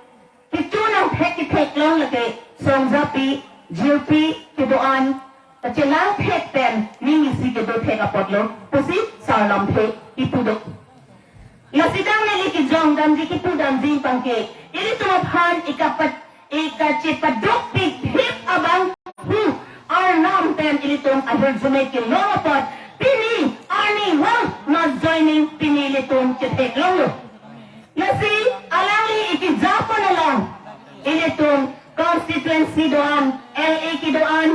kecho nangthek ketheklong lake song japi, jirpi kedo-an kachelang thek pen ning isi kedo thek apotlo pusi Sar Lamthe kipu do. Lasi dang neli kejongdamji, kipudamji abangke, ilitum aphan ikapat, ikachepaduk pikphit abangphu Arnam pen ilitum ahirjume kelong apot pini arnivang mass joining pini ilitum chetheklonglo. Lasi alangli ikejapon along ilitum constituency do-an, L A kedo-an,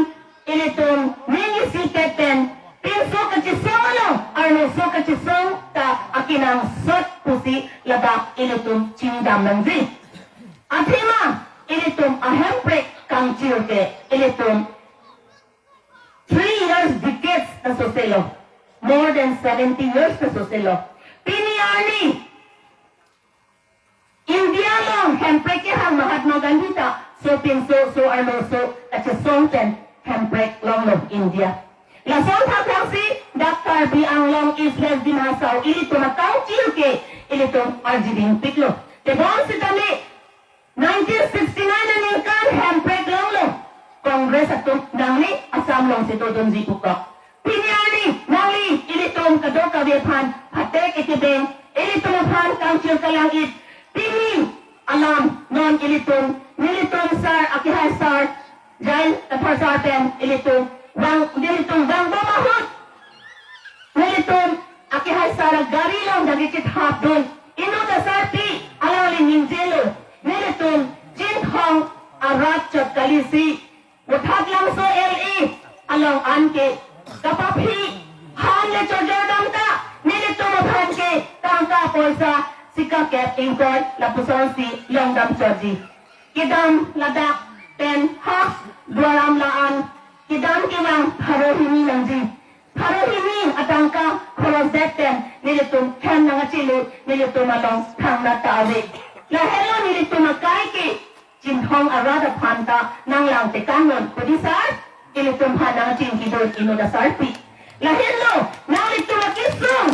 ilitum ning isi pet pen pinso kachesong along arloso kachesong ta akenangsot pusi ladak ilitum chingdam nangji. Athema ilitum ahemprek kangchir ke ilitum three years, decades ta soselo. More than seventy years ta soselo. Pini arni India along hemprek kehang Mahatma Gandhi ta sopinso, so-arloso kachesong pen hemprek longlo India. Lason thakthak si dak Karbi Anglong, East West Dima Hasao ilitum akangchir ke ilitum arjidingpiklo. Tebon sitame nineteen sixty-nine aningkan hemprek longlo. Congress atum nangli Assam alongsi dodunji pukok. Pini arni nangli ilitum kadokave aphan phatek-ik kebeng, ilitum aphan kangchir kalang-ik. Pini alam non ilitum, nelitum sar, akehai sar Jain Kathar sar pen ilitum vang, nelitum vangbom ahut, nelitum akehai sar agari along dak kachethapdun inut asarpi alangli ningjelo, nelitum Chinthong arat chot kalisi Buthatlangso L A along anke kapaphi han le chojordam ta nelitum aphan ke tangka poisa sika kep ingkoi lapusonsi longdam chotji. Kedam ladak pen ha Duar Amla an kedam kevang pharo hini nangji. Pharo hini atangka khoros det pen nelitum hem nangkachele, nelitum along thangnat ta ave. Lahelo nelitum akai ke Chinthong arat aphan ta nanglang tekangnon, kodi sar, ilitum aphan nangchingkidun inut asarpi. Lahenlo nanglitum akesung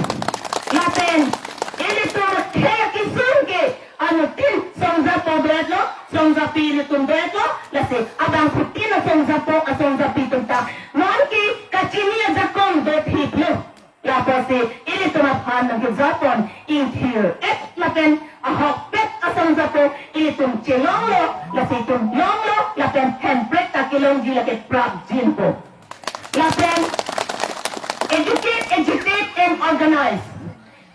lapen ilitum akhei akesung ke anuttin songjapo do-etlo, songjapi ilitum do-etlo, lasi abangphutin asongjapo asongjapi atum ta non ke kachini ajakong dothiplo. Lapusi ilitum aphan nangkejapon ingthir-et lapen ahokpet asongjapo ilitum chelonglo, lasi itum longlo lapen hemprek ta kelongji lake prapjinpo. Lapen educate, agitate and organize.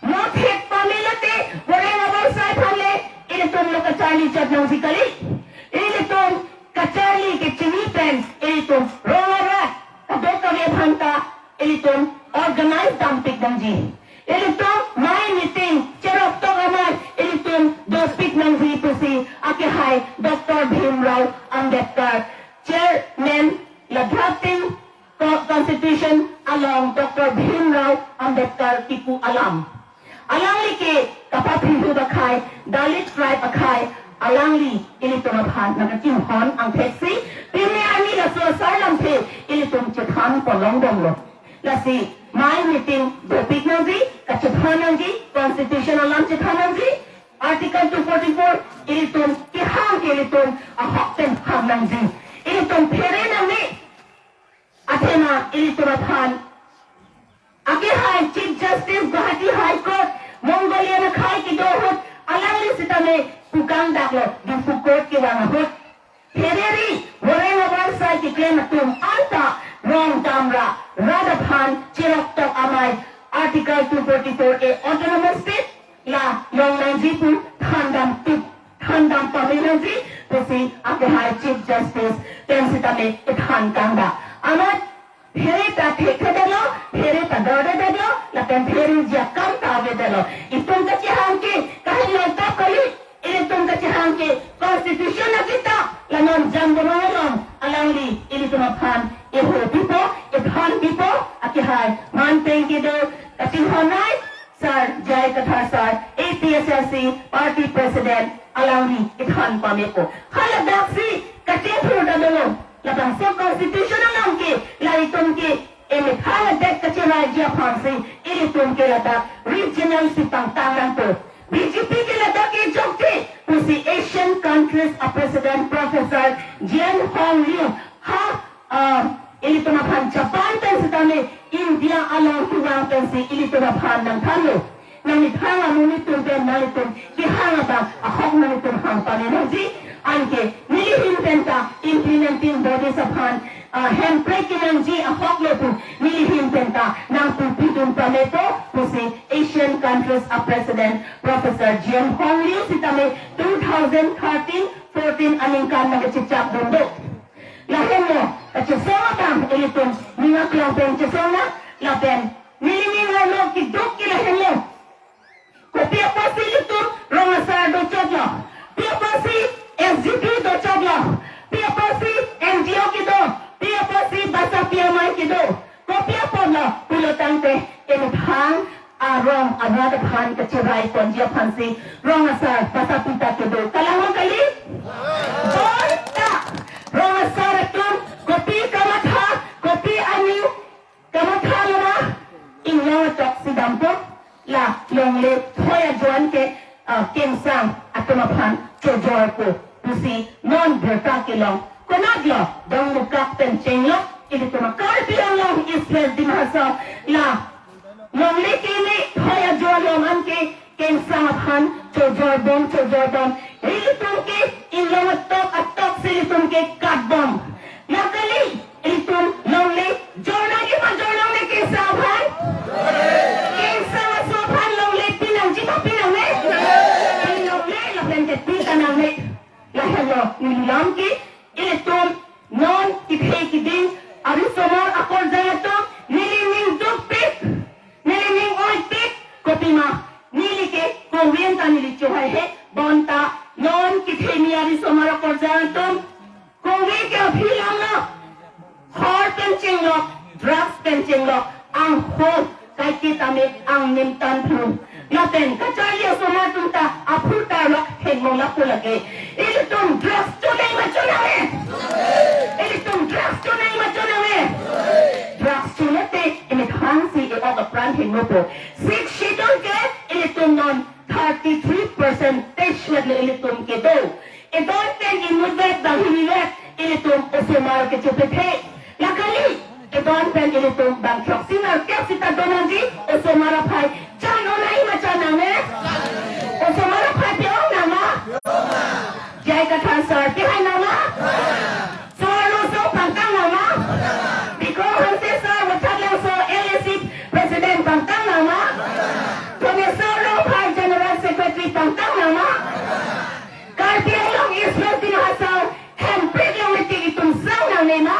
Mo thek pame lote boreng abarsai aphan le ilitum lo kacharli chot nangji kali. Ilitum kacharli kechini pen ilitum rong arat kadokave aphan ta ilitum organize dampik nangji. Ilitum mei meeting, cheroktok amei ilitum dopik nangji pusi akehai Doctor Bhimrao Ambedkar, Chairman la drafting Co-, Constitution along Doctor Bhimrao Ambedkar kipu alam. Alangli ke kapaphihu akhei, Dalit tribe akhei, alangli ilitum aphan nangkachinghon angthek si pini arni laso asar lamthe ilitum chethan pon longdamlo. Lasi mei meeting dopik nangji, kachethan nangji, Constitution alam chethan nangji, Article two forty-four ilitum kehang ke ilitum ahok pen hang nangji. Ilitum phere nangne. Athema ilitum aphan akehai Chief Justice Guwahati High Court, Mongolian akhei kedo ahut, alangli sitame pukang daklo, Diphu Court kevang ahut. Phereri, boreng abarsai keklem atum anta rong damra rat aphan cheroktok amei Article two forty-four A Autonomous State, la longnangji pu thandam tup, thandam pame nangji pusi akehai Chief Justice pen sitame kethan kangda. Amat phere ta thekthedetlo, phere ta dordedetlo, lapen pheriji akam ta avedetlo. Itum kachehang ke kahin longtap kali, ilitum kachehang ke constitution akita, la non Jambonong along alangli ilitum aphan eho pipo, ethan pipo, akehai manpeng kedo kachinghon ai, Sir J I Kathar Sir, A P H L C Party President, alangli ethan pamepo. Haladaksi kachingthur ta dolo. Labangso constitution along ke, la itum ke emethang adet kacheraiji aphansi, ilitum ke ladak regional si pangtang nangpo. B J P ke ladak ke jokte pusi Asian countries a President Professor Jian Hong Liu ha, ah, ilitum aphan Japan pen sitame India along kevang pensi ilitum aphan nangthanlo. Nangmethang amonit atum pen nanglitum kehang abang ahok nanglitum hang pame nangji, anke nelihin penta implementing bodies aphan, ah, hemprek kenangji ahok lo pu nelihin penta nangpupidun pamepo pusi Asian countries a President Professor Jian Hong Liu sitame two thousand thirteen fourteen aningkan nangkachechak dun do. Lahenlo, kachesong abang ilitum ning aklong pen chesong nang, lapen nelining arlo keduk ke lahenlo. Kopi apotsi ilitum rong asar dochotlo, pi apotsi S G B dochotlo, pi apotsi N G O kedo, pi apotsi basapi amei kedo, kopi apotlo pulo tangte emethang arong arat aphan kacherai ponji aphansi rong asar basapi ta kedo. Kalang ma kali? Bonta rong asar atum kopi kamatha, kopi aning kamatha loma, inglong atok si dampo, la longle thoi ajoine ke, ah, kengsang atum aphan chojorpo pusi non birta kelong. Konatlo dongmukak pen chenglok ilitum a Karbi Anglong East West Dima Hasao, la longle keme thoi ajo along an ke kengsang aphan chojorbom, chojorbom. Ilitum ke inglong atok atok si ilitum ke katbom. Nakali, ilitum longle jornangji ma jornangne kengsang aphan? Kengsang aso aphan longle pinangji ma pinangne? Pinangne, lapen ke pi kanangne. Lahenlo neli lam ke, ilitum non kethe keding arisomar akorjang atum nelining dukpik, nelining oipik, kopima neli ke koven ta neli chohaihe, bonta non kethemi arisomar akorjang atum kove ke aphi lamlo. Hor pen chenglok, drugs pen chenglok, angho kaike tame angnim tan phlu. Lapen kacharli asomar atum ta aphu tarlok henglo lapu lake. Ilitum drugs chonei ma chonangne? Ilitum drugs chonei ma chonangne? Drugs chonete emethang si e-ok apran henglopo. Sixth Schedule ke ilitum non thirty-three percentage vet le ilitum kedo. Edon pen inutvet bang hinivet ilitum osomar kechepethe. Nakali, edon pen ilitum bang throksi nerkep sita donangji osomar aphai chan-o nai ma channangne? Osomar aphai pe-ong nang ma? J I Kathar sir pehai nang ma? Suvarno Song pangtang nang ma? Bikram Hanse sir Wothatlangso L A C president pangtang nang ma? Thomeswar Rongphar general secretary pangtang nang ma? Karbi Anglong East West Dima Hasao hemprek longle tik itum sang nangne ma?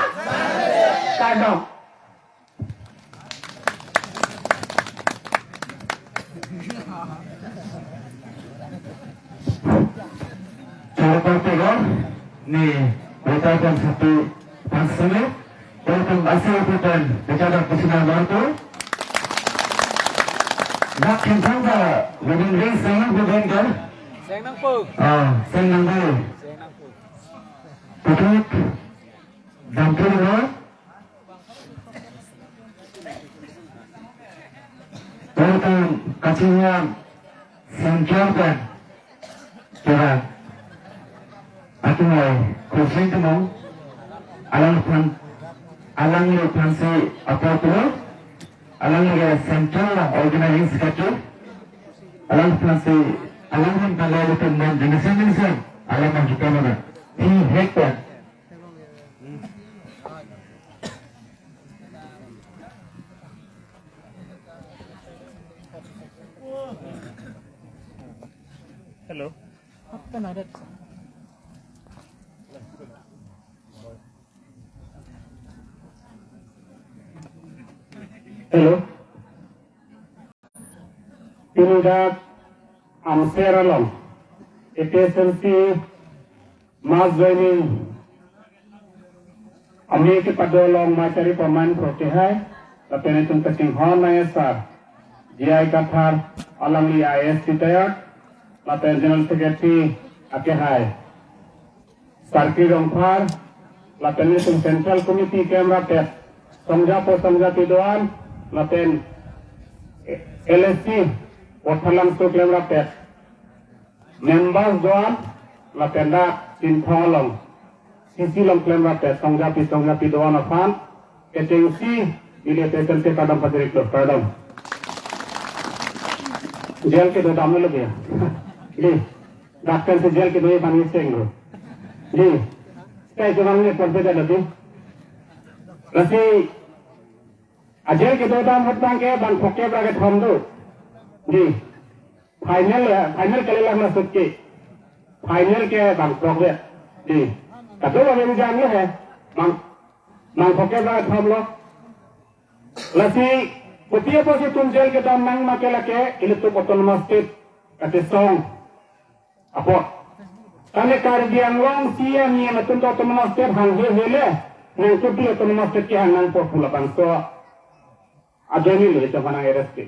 Kardom. Chorokor tegor ni Wothatlangso aphan seme, welcome asai aputan kechadok kusina marto. Dak khensang ta within range seng nangpo ben kar. Seng nangpo. Ah, seng nangpo. Seng nangpo. Patrick, dampo lo. Welcome kachinghon Central pen. Kira atumai Kursing Timung, alangliphan, alangliphan si apor pulo, alangli ke Central Organizing Secretary, alangliphan si, alangphan kali ilitum non jenisem jenisem alam kita mana. Hi hek pen. Hello. Pini dak Amser along A P H L C mass joining amei kepado along machari paman prote hai, lapen itum kachinghon nangji sar J I Kathar, alangli I A S retired, lapen General Secretary ake hai Sarki Rongphar, lapen itum Central Committee keklem rapet, songjapo songjapi do-an, lapen L S C Vothatlangso keklem rapet, members do-an, lapen dak Chinthong along C C along keklem rapet, songjapi songjapi do-an aphan kechengsi, ili pesan ke kardom pajir-iklo, kardom. Jail kedodam lo ya. Di, dak pensi jail kedo aphan ngiseng lo. Di, stay jumang ni pon pe lo di. Lasi, a jail kedodam ahut abang ke bang phokep ra kethom do. Di, final ya, final kalilang masuk ke. Final ke bang phokep. Di, kado abang jam lo he. Bang, bang phokep ra kethom lo. Lasi, kopi apotsi itum jail kedam nang ma ke lake, ilitum Autonomous State kachesong apot. Tangte Karbi Anglong C E M, E M atum ta Autonomous State hanghe hele, nangtum pi Autonomous State kehang nangpo pu labangso ajoine le itum aphan nang-arrest ke.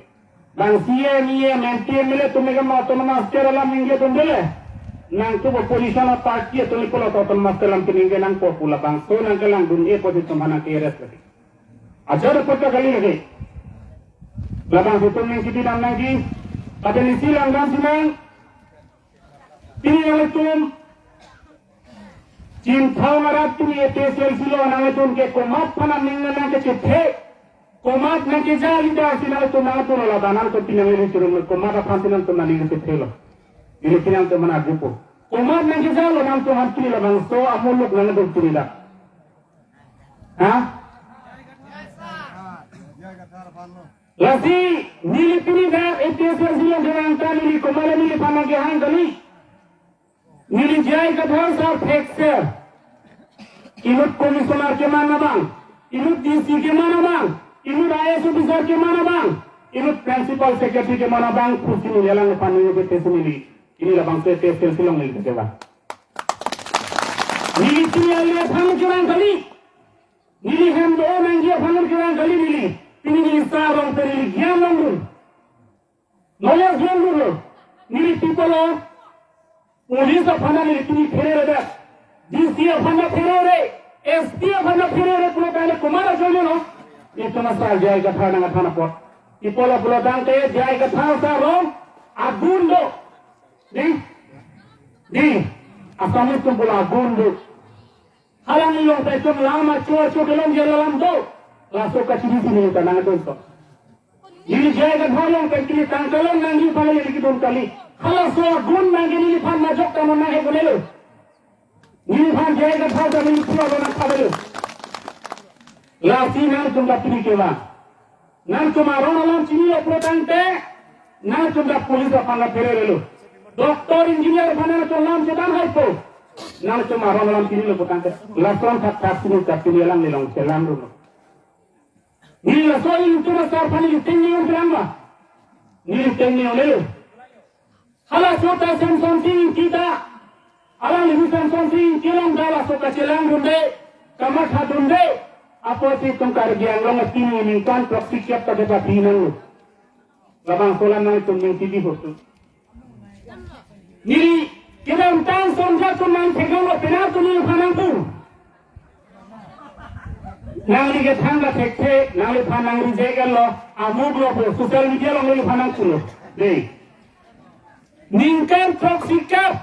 Bang C E M, E M, M P, M L A atum ke ma Autonomous State alam ningjedunde le, nangtum opposition party atum ke pulo Autonomous State alam ningje nangpo pu labangso nangkelangdun-e apotsi itum aphan nang-arrest lagi. Ajat apot ta kali lagi. Labangso itum ning kidi dam nangji. Tapi isi langdam sinang. Pini nanglitum Chinthong arat pini A P H L C along nanglitum ke komat aphan aning nangkechethe, komat nangkejali dasi nanglitum nangtum lo, laban nangtum pini nanglitum komat aphan pini nangtum aning kechethe lo. Ili pini nangtum mana jupo. Komat nangkejalo nangtum aphan pini labangso amuluk nangtum pini dak. Ha? Lasi neli pini dak A P H L C along kevang ta neli komat neliphan nangkehang kali. Neli J I Kathar sar thekser. Inut commissioner keman abang, inut D C keman abang, inut I A S officer keman abang, inut principal secretary keman abang pusi neli alangliphan neli bete si neli. Ili labangso A P H L C along neli kevang. Neli T L A aphan kevang kali. Neli hem do nangji aphan kevang kali neli. Pini neli sarong pen neli gyan longdun. Knowledge longdun lo. Neli people of police aphan neli pini pherere det. D C aphan pherere, S P aphan pherere pulo tangte komat ajoine lo. Itum asar J I Kathar nang aphan apot. People of pulo tangte J I Kathar sarong agun do. Di, di, Assam itum pulo agun do. Halang ilong ta itum lam acho acho kelong jela lam do. Laso kachiri sini ta nangdunso. Neli J I Kathar along pen neli tangka long nangji aphan neli kedun kali. Halaso agun nangji neliphan majok ta non nanghe kunelo. Neliphan J I Kathar ta neli pura lo nangkhabelo. Lasi nangtum ta pini kevang. Nangtum aron alam chinilo pulo tangte, nangtum dak police aphan ta phererelo. Doctor, engineer aphan nangtum lam chedan haipo. Nangtum aron alam chinilo pulo tangte, lason thakthak sini ta pini alanglilong chelang dulu. Neli laso itum asar aphan neli tengne un chelang ma. Neli tengne un lelo. Halaso ta Semson Sing Ingti ta, alangli Semson Sing Ingti along ta laso kachelangdunde, kamathadunde apotsi itum Karbi Anglong apini ningkan throksi kep ta beta pinang. Labangso alam nangtum ning T V hostu. Neli kedamtang songja atum nangtheklonglo, penap atum neliphan nangpu. Nangli kethang ta thekthe, nangliphan nang-reject lo, amuk lo pu social media along neliphan nangpulo. Dei. Ningkan throksi kep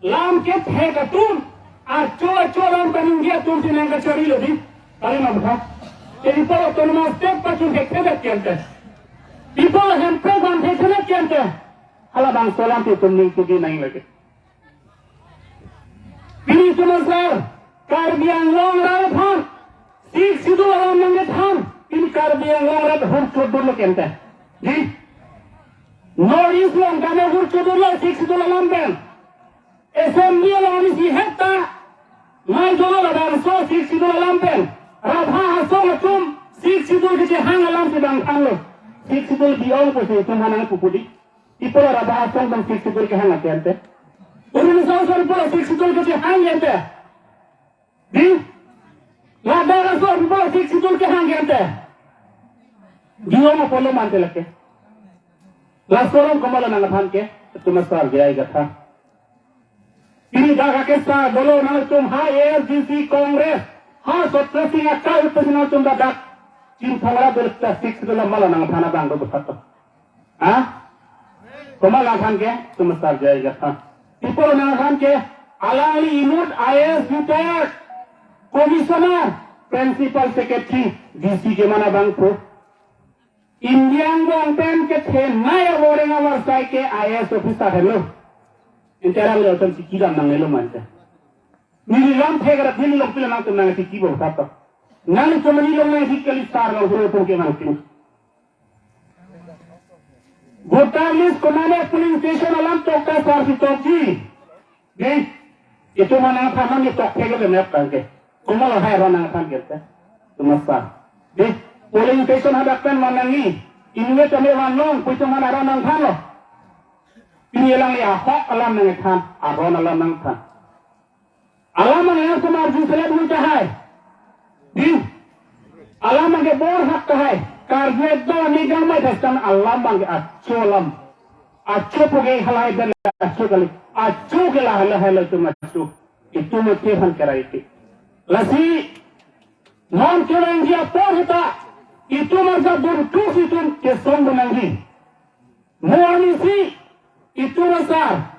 lam kethek atum, acho acho lam kaningje atum si nangkacharilo di. Kali ma bukha. Jadi pi Autonomous State pachun thekthedet kente. Pi Hemprek aphan thekthedet kente. Halabangso alam pi itum ning kidi nang lagi. Pini itum asar Karbi Anglong arat aphan Sixth Schedule alam nangkethan, pini Karbi Anglong arat hur chodunlo kente. Di, North East along kame hur chodunlo Sixth Schedule alam pen. Assembly along isi heta, mai jono labangso Sixth Schedule alam pen, Rabha asong atum Sixth Schedule kechehang alam si bang thanlo. Sixth Schedule bi-ong pusi itum hanang pupudi. Ipo la Rabha asong pen Sixth Schedule kehang ate ante. Arunachal asong ipo la Sixth Schedule kechehang ante. Di, Ladakh asong ipo la Sixth Schedule kehang ante. Di-ong apotlo mante lake. Laso along komatlo nangthan ke, itum asar jai gatha. Pini dak akesa dolo nangtum ha A S D C Congress, ha Satra Singh akal itum nangtum dak dak. Chinthong ra dolo ta Sixth Schedule alam lo nangthan abang do besat to. Ha? Komat nangthan ke, itum asar jai gatha. Ipo nangthan ke, alangli inut I A S retired, commissioner, principal secretary, D C keman abang pu. India angbong pen kethenei avoreng avarsai ke I A S officer henlo. Ante alangle otam chiki dam nangnelo mante. Neli lam thek ra neli long pila nangtum nangchiki bo tap tap. Nangtum neli long nangchiki kali sar long huro pon keman pu. Voter list konane polling station alam tokta sar si tokji. Di, itum nangthan nangji tokthek le mep tangke. Komatlo hai aron nangthan kete. Itum asar. Di, polling station hadak pen van nangji. Inutvet tame vanlong, pu itum aron nangthanlo. Pini alangli ahok alam nangthan, aron alam nangthan. Alam abang nangtum arju selet nang tahai. Di, alam abang ke bor hak tahai. Karbi ekdom ani gamai dastan alam abang ke acho alam. Acho puke halai dan acho kali. Acho ke lahai lahai lo itum acho. Itum acho han kerai iti. Lasi, non kevangji apor heta, itum arjap dun tus itum kesong dun nangji. Mo arnisi, itum asar,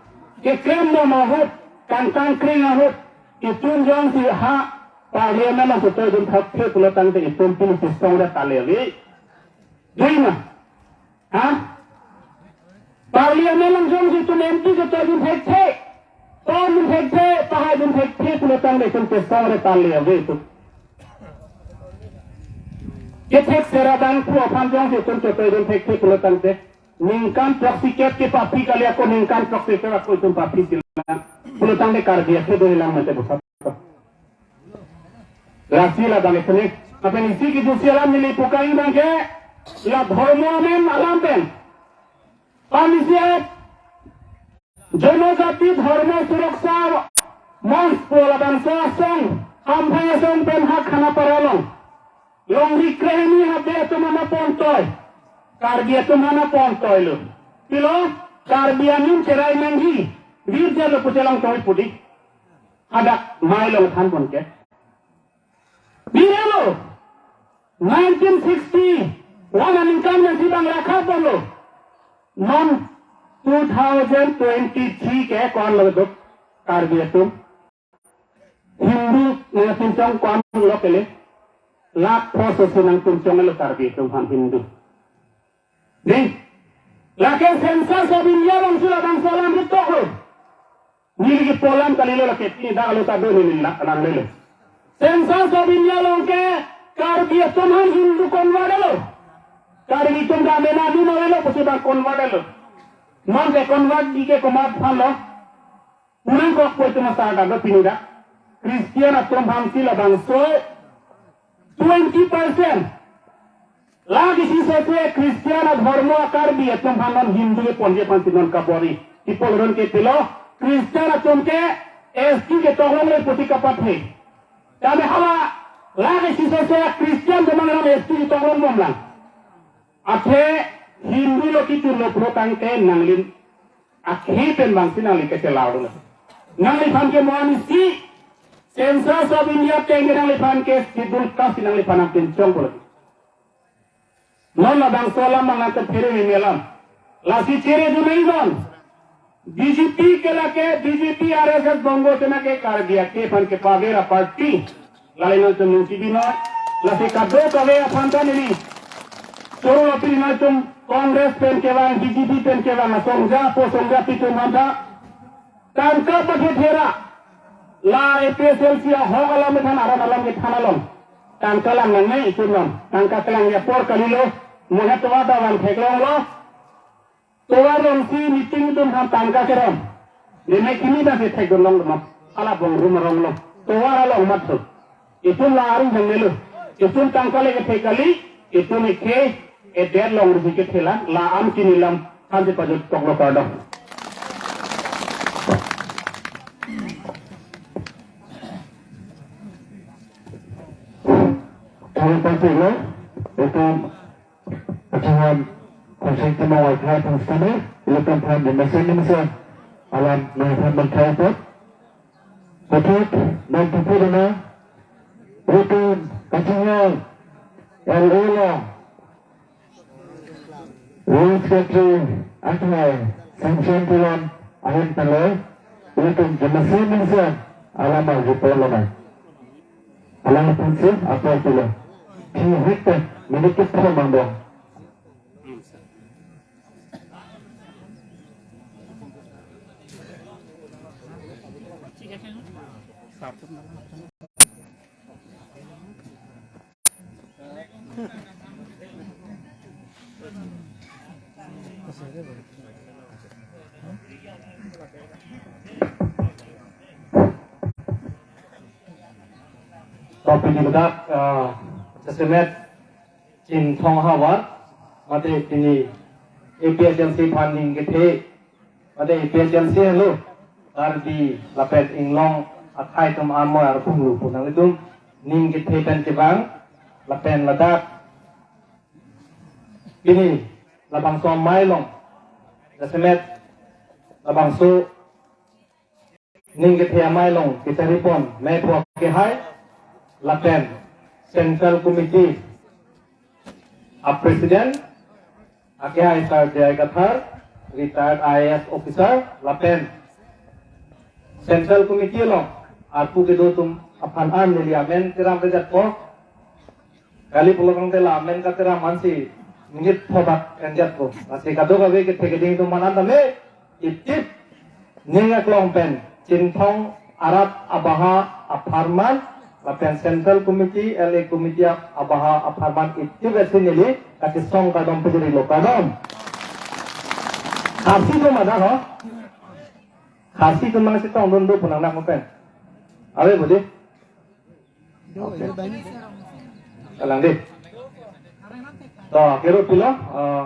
keklem dam ahut, kangkang kring ahut, itum jongsi ha, parliament along ketoidun thekthe pulo tangte itum pini kesong ra tale ave. Dui ma? Ha? Parliament along jongsi itum M P ketoidun thekthe, pondun thekthe, pahaidun thekthe pulo tangte itum kesong ra tale ave itum. Kethek sera dang pu aphan jongsi itum ketoidun thekthe pulo tangte. Ningkan throksi kep ke paphi kali ako ningkan throksi kep ako itum paphi silang. Pulo tangte Karbi akhei do hilang mate besat. Lasi labang ethnic. Lapen isi kejusi alam neli pu kali abang ke. La dhormo amen alam pen. Pamisi at. Jonojati Dhormo Suraksa Monch pu labangso asong, Hamphai asong pen ha Khanapara along. Longri krehini ha be atum aphan pontoi. Karbi atum aphan pontoi lo. Pilo, Karbi anim cherai nangji. Birja lo puchelang toi pudi. Hadak mai along than pon ke. Birelo, nineteen sixty-one aningkan nangsi bang lakha bolo. Non two thousand twenty-three ke ko-an lo dok Karbi atum. Hindu nangpinchong ko-an lo kele. Lakh phos osi nangpinchong lo Karbi atum aphan Hindu. Di, lake Census of India along si labangso alam ketok lo. Neli ke pu alam kalilo lake pini dak alo ta do neli la-, langlelo. Census of India along ke Karbi atum aphan Hindu convert lo. Karbi atum ta mena dun avelo pusi bang convert lo. Non ke convert di ke komat aphan lo. Punang kok pu itum asar dak lo pini dak. Christian atum aphan si labangso twenty percent. Lake isi sose Christian adhormo a-Karbi atum aphan non Hindu keponji aphan si non kabor-i. Ipo aron ke pilo, Christian atum ke S T ketok longle pusi kapathe. Tame hala, lake isi sose Christian atum aphan S T ketok longbom lang. Athe Hindu lo kejut lo pulo tangte nanglin akhei pen bangsi nangli kachelao lo. Nangliphan ke mo arnisi Census of India ateng ke nangliphan ke Schedule Caste si nangliphan nangpinchong pulo. Non labangso alam abang nangkephere meme alam. Lasi chere dunai non. B J P ke lake, B J P, R S S, Bongo Sena ke Karbi akhei aphan kepaver a-party. Lale nangtum nung T V noi. Lasi kadokave aphan ta neli. Choro aphi nangtum Congress pen kevang, B J P pen kevang, asongja, po songja, pitum aphan ta. Tangka pathethera. La A P H L C ahok alam kethan aron alam kethan along. Tangka lang nangne itum non. Tangka kelang apor kalilo. Mohet tovar ta van theklonglo. Tovar along si meeting itum aphan tangka kerom. Neme kimi ta si thekdun longlo ma. Hala bong rum arong lo. Tovar along matso. Itum la aru jong nelo. Itum tangka le kethe kali. Itum eke edet long rusi kethe la. La am chini lam. Hansi pajut toklo kardom. Terima kasih, ya. Itu Achawan Konseng Timong Waikha Tungstani, ilitum aphan Jemasen Ningsen alam nangphan bangkai pot. Betul, dan tutu dana, ilitum kachinghon L A lo, Rural Secretary akhai Samson Pulon ahin pale, ilitum Jemasen Ningsen alam arjupon lo na. Alang pensi apa pula? Ti hekta minit ke pura mangdong. Topi di bedak, eh, jasemet Chinthong havar, mate pini A P H L C aphan ning kethe, mate A P H L C helo, Karbi lapen Inglong akhai atum amoi arpung lu pu nanglitum ning kethe pen kevang, lapen ladak pini labangso amei along, jasemet labangso ning kethe amei along kacharipon mepho kehai lapen Central Committee a President akehai Sir J I Kathar, retired I A S officer, lapen Central Committee along arpu kedo atum aphan an neli amen teram kejatpo. Kali pulo tangte la amen kateram ansi minit pho bak enjatpo. Lasi kadokave kethe keding atum aphan an tame itip ning aklong pen Chinthong arat abaha apharman lapen Central Committee, L A Committee abaha apharman itip esi neli kachesong kardom pejirilo, kardom. Khasi atum ada ho? Khasi atum nangchetongdun do pu nangnak mo pen? Ave budi? Oke. Kalang dei. To, kero pilo, eh,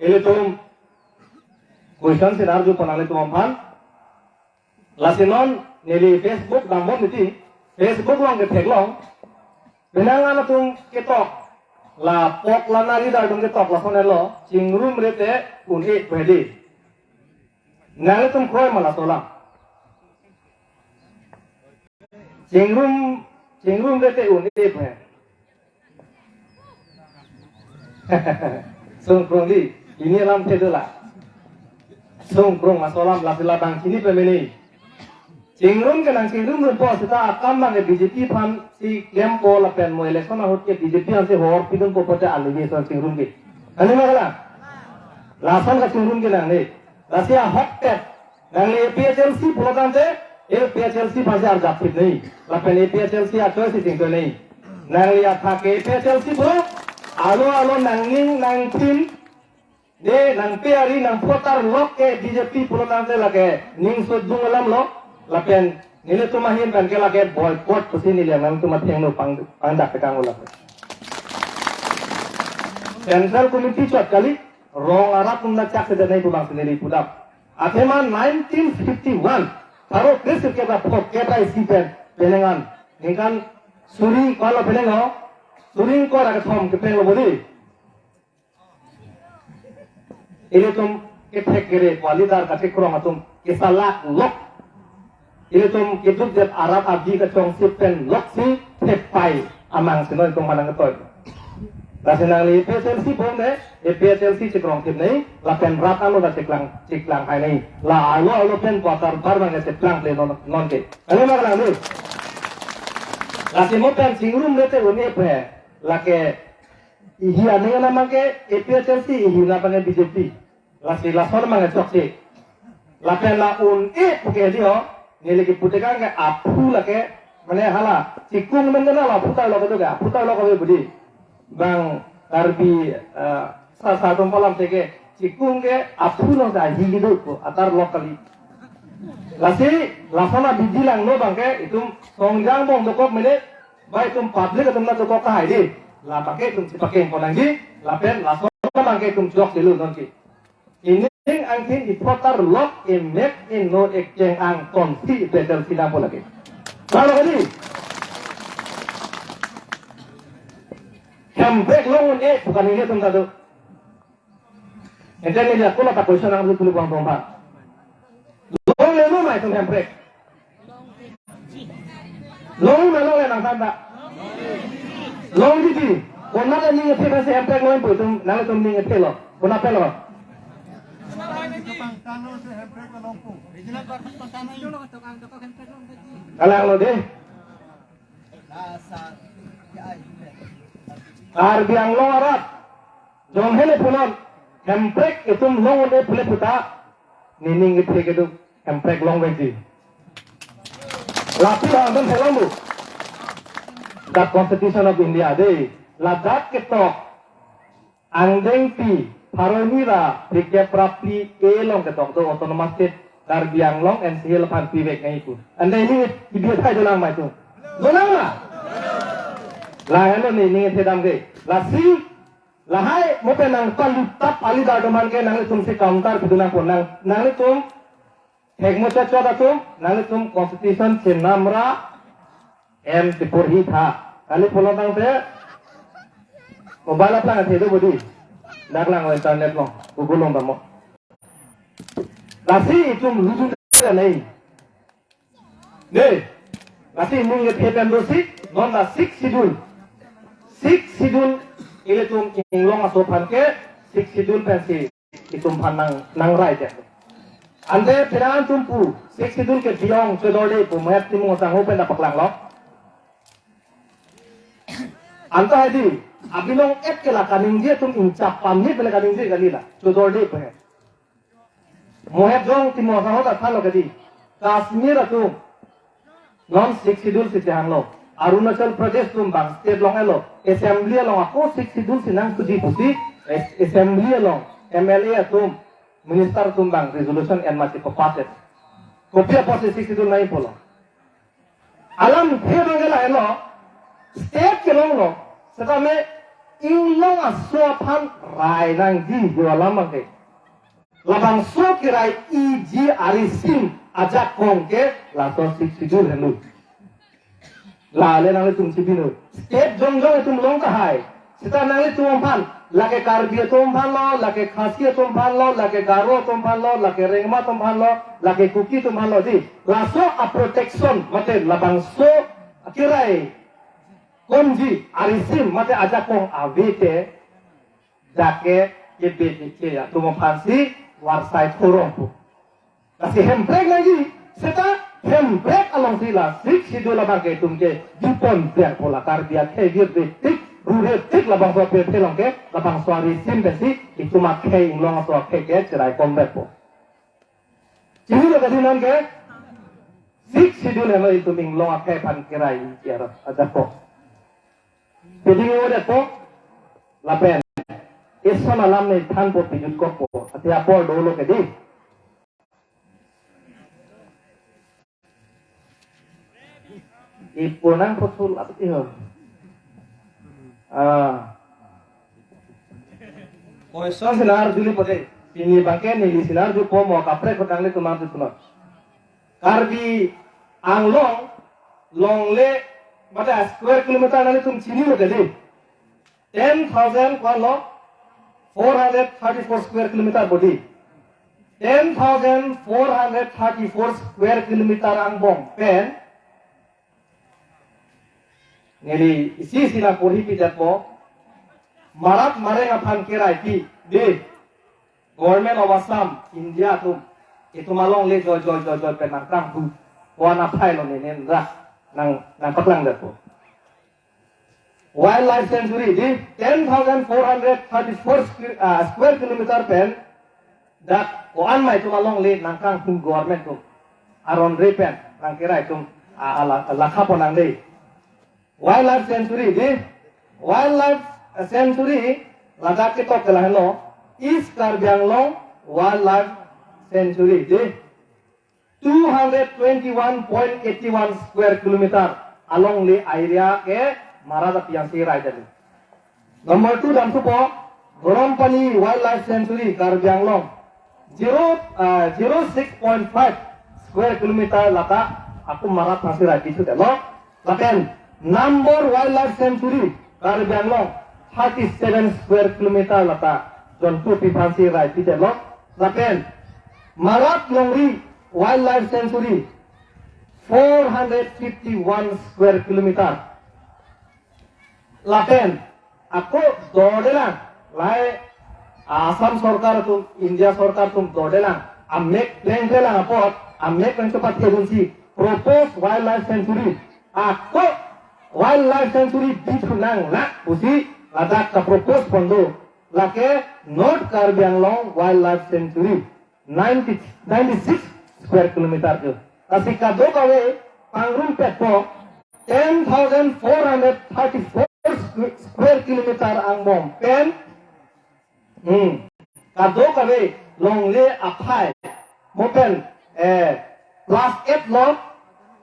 ilitum question si arjupon nanglitum aphan. Lasi non neli Facebook dambom titi, Facebook along ketheklong, penang an atum ketok, la pok la nari dar atum ketok lason helo, chingrum rete un-e pu hedi. Nanglitum kroi ma laso alam? Chingrum, chingrum rete un-e pu he. Sungkrung dei, pini alam thedo la. Sungkrung laso alam, lasi labang chini pemeni. Chingrum ke nangchingrum rumpo seta akam abang ke B J P aphan si klempo lapen mo election ahut ke B J P aphan si hor pidunpo pote allegation chingrum ke. Ani ma kalang? Lason kachingrum ke nangne. Lasi ahokpet nangli A P H L C pulo tangte, A P H L C aphan si arjap thip nei. Lapen A P H L C achoisi chingtoi nei. Nangli athak ke A P H L C pulo, alo alo nangning nangphin, de nangpe ari nangphotar lok ke B J P pulo tangte lake ning sodung alam lo, lapen nelitum ahin pen ke lake boycott pusi neli nangtum athengno pang, pangdak tekang ulo. Central Committee chot kali, rong arat atum nangchak sedet nei pu bang si neli pudam. Athema nineteen fifty-one, pharo kre sirkep ra phokep ra isi pen penang an, ningkan suri ingkoi lo penang ho, suri ingkoi ra kethom kepeng lo bodi. Ilitum kethek kere pu a-leader kachekrong atum kesalak lok. Ilitum keduk det arat abi kachongsi pen loksi thepai amang si non itum manang ketoi. Lasi nangli A P H L C bom ne, A P H L C chekrong thip nei, lapen rat alo ta cheklang, cheklang hai nei. La alo alo pen quarter bar abang ke cheklang ple non, non ke. Ano ma kalang dei? Lasi mo pen chingrum rete un-e pu he, lake ihi aning anam abang ke A P H L C, ihi anam abang ke B J P. Lasi lason abang ke choksi. Lapen la un-e pu ke dei ho, neli kepu tekang ke aphu lake, mane hala, chikung men kena la aphu ta lo kedo ke, aphu ta lo ke budi. Bang Karbi, eh, sa sa atum palam te ke, chikung ke aphu lo sa hi kedo ko, atar lo kali. Lasi, lason abidi langno abangke, itum songjang bong dokok mene, ba itum public atum na dokok kahai di. La abangke itum chepakeng ponangji, lapen lason abangke itum chok chelu nonke. Ining angthin iphotar lok emek inno ekcheng angton si betel si dampo lagi. Lalu kali. Hemprek long un-e pu kaningje atum ta do. Ente neli ako la ta question ang tuli bang tong ba. Longle lo ma itum hemprek. Long ma longle nangthan ta. Longji di. Konat aning ethe pensi hemprek long pu itum, nanglitum ning ethe lo. Konat pe lo. Kalang lo di. Karbi Anglong arat. Jong hele punon. Hemprek itum long un-e pule puta. Nening ethe keduk. Hemprek long vekji. Lapu hangdon theklong bu. The Constitution of India de. Ladak ketok. Angdengpi, pharo hini ra, phlikep ra phli A along ketok do Autonomous State Karbi Anglong N C Hills aphan pivek nangji pu. Ante ini ibi athai dolang ma itum. Dolang ma? Lahelo nening ethe dam ke. Lasi, lahai mo pen nangpalutap ali dar doman ke nanglitum si counter pidu nangpo nang, nanglitum thekmo chot chot atum, nanglitum constitution chenam ra, em tipur hi tha. Kali pulo tangte, mobile aplang athe do bodi. Dak lang internet lo, Google long damo. Lasi itum ludu nai. Ne, lasi mung ye thepen do si, non la Sixth Schedule. Sixth Schedule, ilitum inglong aso aphan ke, Sixth Schedule pensi itum aphan nang, nangrai det. Ante penang atum pu, Sixth Schedule ke beyond chodorde pu, mo hep timung sangho pen dapak lang lo. Anta hedi, abinong et ke la kaningje atum inchap pamni pen kaningje kali la, chodorde pu he. Mo hep jong timung sangho ta thanlo kedi. Kashmir atum, non Sixth Schedule si chehanglo. Arunachal Pradesh atum bang state long elo. Assembly along ako Sixth Schedule si nangpuji pusi. As-, Assembly along M L A atum, minister atum bang resolution en mati papatet. Kopi apotsi Sixth Schedule nangji pulo. Alamthe abang ke lahelo. State kelonglo. Setame inglong aso aphan rai nangji jo alam abang ke. Labangso kerai-iji arisim ajakong ke laso Sixth Schedule henlo. La le nanglitum chibino. State jongjong itum long tahai. Seta nanglitum aphan, lake Karbi atum aphan lo, lake Khasi atum aphan lo, lake Garo atum aphan lo, lake Rengma atum aphan lo, lake Kuki atum aphan lo di. Laso a-protection mate labangso kerai komji arisim mate ajakong ave te, jake kebe ke atum aphansi varsai thorong pu. Lasi hemprek lagi, seta hemprek alongsi la Sixth Schedule abang ke itum ke dipon piang pu la Karbi akhei virve tik, rure tik labangso pirthe along ke, labangso arisim pensi itum akhei inglong aso akhei ke cherai kom vet po. Chinilo kedi non ke, Sixth Schedule henlo itum inglong akhei aphan kerai-iji arat ajakong. Piding o det po, lapen ison alam ne thanpo pijut kokpo. Athe apor dolo kedi. Ipo nang photo lap iho. Ah. Question si nang arjuli pote. Pini abang ke neli si nang arjupo mo kaprek ko nanglitum arju punon. Karbi Anglong longle mate square kilometer nanglitum chinilo kedi. Ten thousand ko-an lo, four hundred thirty-four square kilometer bodi. Ten thousand four hundred thirty-four square kilometer angbong pen neli isi isi nangporhi pi det po. Marat mareng aphan kerai pi di. Government of Assam, India atum, itum alongle joi joi joi joi pen nangkrang hu. Ko-an aphai lo ne nen ra nang, nangpaklang det po. Wildlife sanctuary di ten thousand four hundred thirty-four square, ah, square kilometer pen dak ko-an ma itum alongle nangkrang hu government atum. Aron re pen nangkerai atum, ah, ala, lakha po nang di. Wildlife sanctuary di, wildlife sanctuary ladak ketok ke lahelo, East Karbi Anglong Wildlife Sanctuary di. two hundred twenty-one point eighty-one square kilometer alongle area ke Marat api aphansi rai detlo. Number two damsopo, Garampani Wildlife Sanctuary, Karbi Anglong, zero, uh, zero six point five square kilometer lata ako Marat aphansi rai pithu detlo. Lapen Nambor Wildlife Sanctuary, Karbi Anglong, thirty-seven square kilometer lata jontu api aphansi rai pithu detlo. Lapen Marat Longri Wildlife Sanctuary, four hundred fifty-one square kilometer. Lapen ako dodelang, lahai Assam sorkar atum, India sorkar atum dodelang, amek plenglelang apot, amek plenglelang apot theklongsi proposed wildlife sanctuary, ako wildlife sanctuary bithunang la pusi ladak kapropose pon do, lake North Karbi Anglong Wildlife Sanctuary, ninety, ninety-six square kilometer ke. Lasi kadokave pangrumpetpo, ten thousand four hundred thirty-four square kilometer angbong pen, hmm, kadokave longle aphai mo pen, eh, plus eight lo,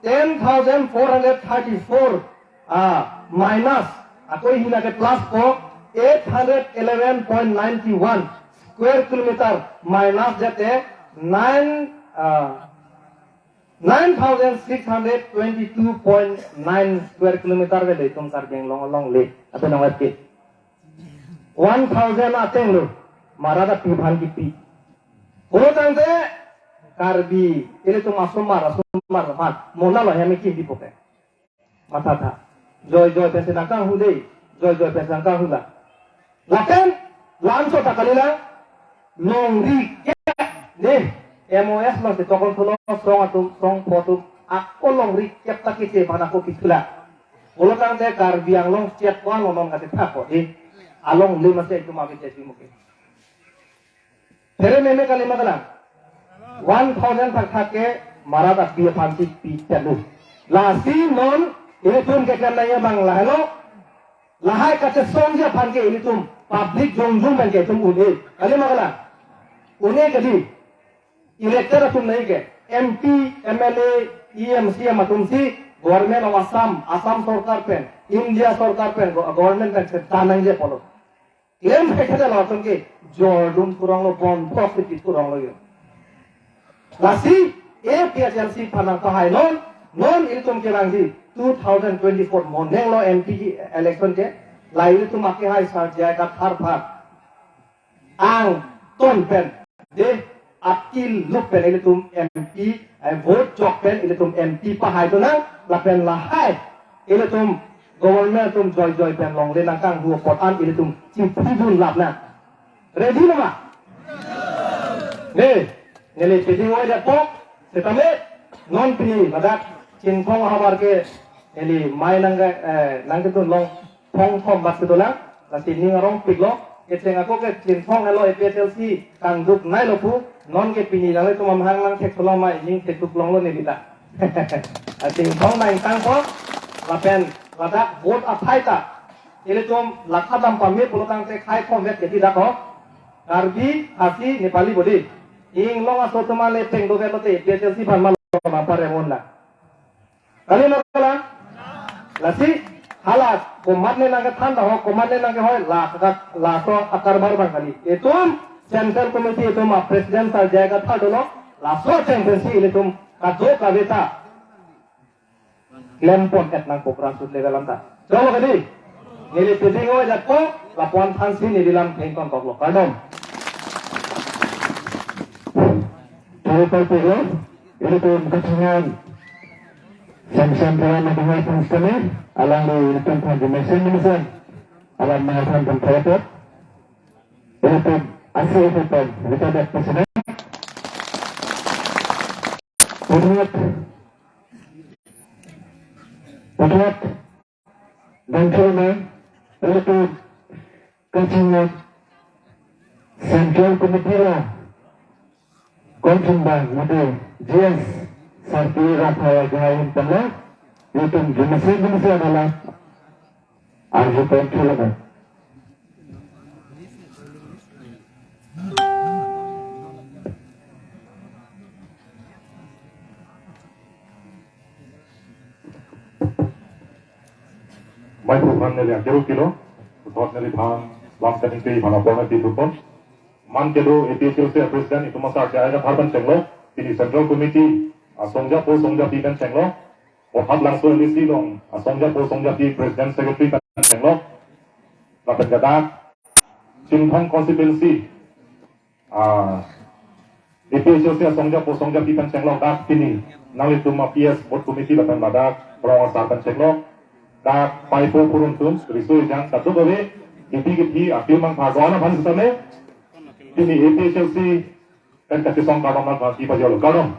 ten thousand four hundred thirty-four, ah, minus, ako hina ke plus ko, eight hundred eleven point nine one square kilometer minus jate nine, ah, nine thousand six hundred twenty-two point nine square kilometer ke le itum Karbi Anglong alongle. Ape nang ke one thousand ateng lo Marat api aphan kipi. Pulotangte Karbi ilitum asomar, asomar aphan mo la lo hem kimpipo ke. Mathatha. Joijoi pensi nangkanghu dei. Joijoi pensi nangkanghu la. Lapen, la-anchot ta kalilang, longri kep, ne, M O S lo si tokon thulo, song atum, song pho atum, ako longri kep ta kiche aphan ako kithulang. Pulotangte Karbi Anglong state ko-an lo non kachethakpo dei. Alongle masi itum ake chethu mo ke. Phere meme kali ma kalang. One thousand thakthak ke Marat api aphansi pi chanu. Lasi non ilitum keklem nangji abang lahelo. Lahai kachesongji aphan ke ilitum public jongjong pen ke itum un-e. Kali ma kalang. Un-e kali. Elected atum nai ke. M P, M L A, E M, C E M atumsi Government of Assam, Assam sorkar pen, India sorkar pen, go-, government pen chetan nangji apotlo. Klem thekthedetlo atum ke jordun thurong lo, bon phok si thurong lo yo. Lasi A P H L C aphan nangpahai non, non ilitum kevangji two thousand twenty-four moneng lo M P election ke, la ilitum akehai Sir J I Kathar aphan angton pen, de, akil lup pen ilitum M P, eh, vote chok pen ilitum M P pahai tonang, lapen lahai ilitum government atum joijoi pen longle nangkanghu apot an ilitum chithidun lap nang. Ready lo ma? Ne, neli piding oi detpo, setame non pini ladak Chinthong ahavar ke neli mai nang ke, eh, nangkedun long thong thom bak kedolang, lasi ning arongpiklo, kecheng ako ke Chinthong elo A P H L C kangduk nailo pu, non ke pini nanglitum amahang nangthek tholong ma, ning thekduk longlo ne bita. Chinthong nangtangpo, lapen ladak vote aphai ta ilitum lakha dam pame pulotangte khai thom vet ke tidak ko. Karbi, Khasi, Nepali bodi. Inglong aso atum ale peng dovet lote A P H L C aphan ma lo ma paremon la. Kali ma kalang? Lasi, hala, komatne nangkethan ta ho, komatne nangkehoi, la, la, laso akarbar abang kali. Itum, Central Committee itum a-President Sir J I Kathar dolo, laso chengpensi ilitum, kadokave ta klem pon et nangpo grassroot level anta. Cholo kadi? Neli piding oi detpo, lapu-an thansi neli lam thengkon koklo. Kardom. Terima kasih, ilitum kachingan. Samsam Teron na kachingan pun setame, alangli ilitum phan jemesen jemesen. Alam mengatakan pun terdapat. Ilitum asli ilitum, kita ada pesanan. Terima kasih. Puthot, dangthu nang, ilitum kachingan Central Committee lo, konsumba mode G S Sarpi Rathaya Gain pala, ilitum jumase jumase adalah arju ponthu lo. Bai program neli akeru kilo, puthot neliphan lam kaning ke iphan apor nangpi dukon. Man kedo A P H L C a president itum asar ke aika thar pen chenglo, pini central committee asongjapo songjapi pen chenglo, Vothatlangso L A C along asongjapo songjapi president secretary pen chenglo, lapen ke dak Chinthong constituency ah, A P H L C asongjapo songjapi pen chenglo dak pini. Nanglitum a P S board committee lapen ladak rong asar pen chenglo. Dak paipo purun atum, riso ejang, kadokave, kipi kipi, api mang phagon aphan sitame. Pini A P H L C pen kachesong kardom nangpaki pajolo. Kardom.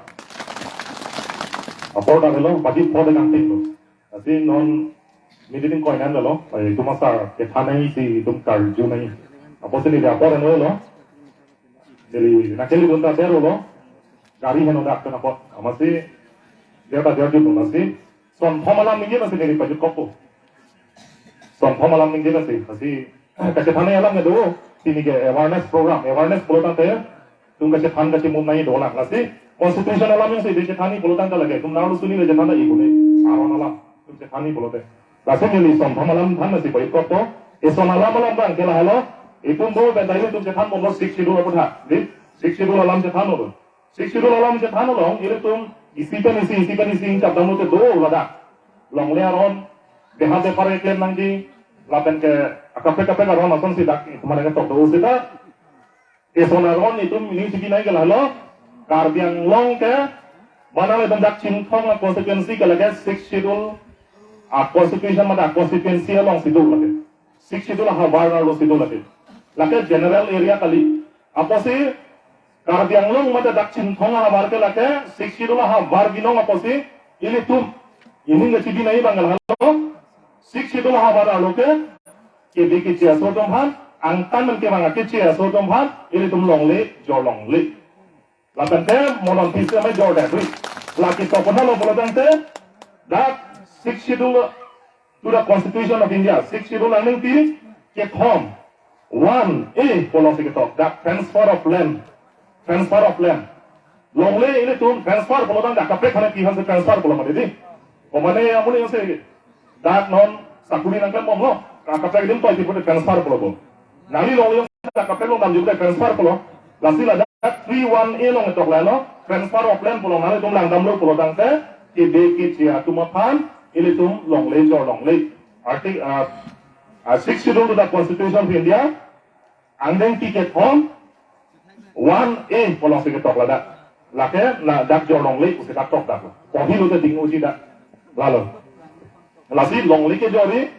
Apor dak helo, pajit pho de kangting lo. Lasi non meeting koinan lo, eh, itum asar kethan nangji si itum karju nangji. Apotsi neli apor anlo. Neli nangkele dun ta der lo. Gari heno dak pen apot. Amatsi der ta der dun lasi. Sonthom alam ningje lasi neli pajutkokpo. Sonthom alam ningje lasi. Lasi kachethan alam ke do, pini ke awareness program, awareness pulo tangte, itum kachethan kachemum nangji dolang. Lasi constitution alam jongsi de chethanji pulo tangte lake, itum nang lusuni le chethan ta ikune, aron alam, itum chethanji pulote. Lasi neli sonthom alam than lasi baik kok to, eson alam alam abang ke lahelo, itum do pen daily itum chethan bomlo Sixth Schedule apotha, di, Sixth Schedule alam chethan lo. Sixth Schedule alam chethan along, ilitum isi pen isi, isi pen isi, ingkap damlote do ladak. Longle aron, beha bepar keklem nangji, lapen ke akaprek kaprek aron asonsi dak, itum mane ketok do sita. Eson aron itum ini sigi nai ke lahelo, Karbi Anglong ke, mana le itum dak Chinthong a constituency ke lake Sixth Schedule, a constitution mate a constituency alongsi do lake. Sixth Schedule ahavar arlosi do lake. Lake general area kali. Apotsi Karbi Anglong mate dak Chinthong ahavar ke lake Sixth Schedule ahavar binong apotsi ilitum ining kachibi nangji abang ke lahelo. Sixth Schedule ahavar arlo ke kebi keche aso atum aphan, angtan men kevang keche aso atum aphan, ilitum longle, jor longle. Lapen ke monon pisi amai jor det ri. Lake tokon lo pulo tangte, dak Sixth Schedule to the Constitution of India, Sixth Schedule aning ti kethom, one A pulo si ketok, dak transfer of land, transfer of land. Longle ilitum transfer pulo tang dak kaprek hana ki hanse transfer pulo mati di. Komane amonit si dak non sakuri nangklem bomlo, dak kaprek adim toi ti pulote transfer pulo bo. Nangli longle dak kaprek along damji pulote transfer pulo. Lasi ladak three one A along ketok lahelo, transfer of land pulo, nanglitum langdamlo pulo tangte, kebi keche atum aphan, ilitum longle jor longle. Article, ah, ah, Sixth Schedule to the Constitution of India, angdeng ti kethom, one A pulo si ketok ladak. Lake na dak jor longle pusi dak tok dak. Kohi lote ding uji dak. Lalo. Lasi longle kejor ri,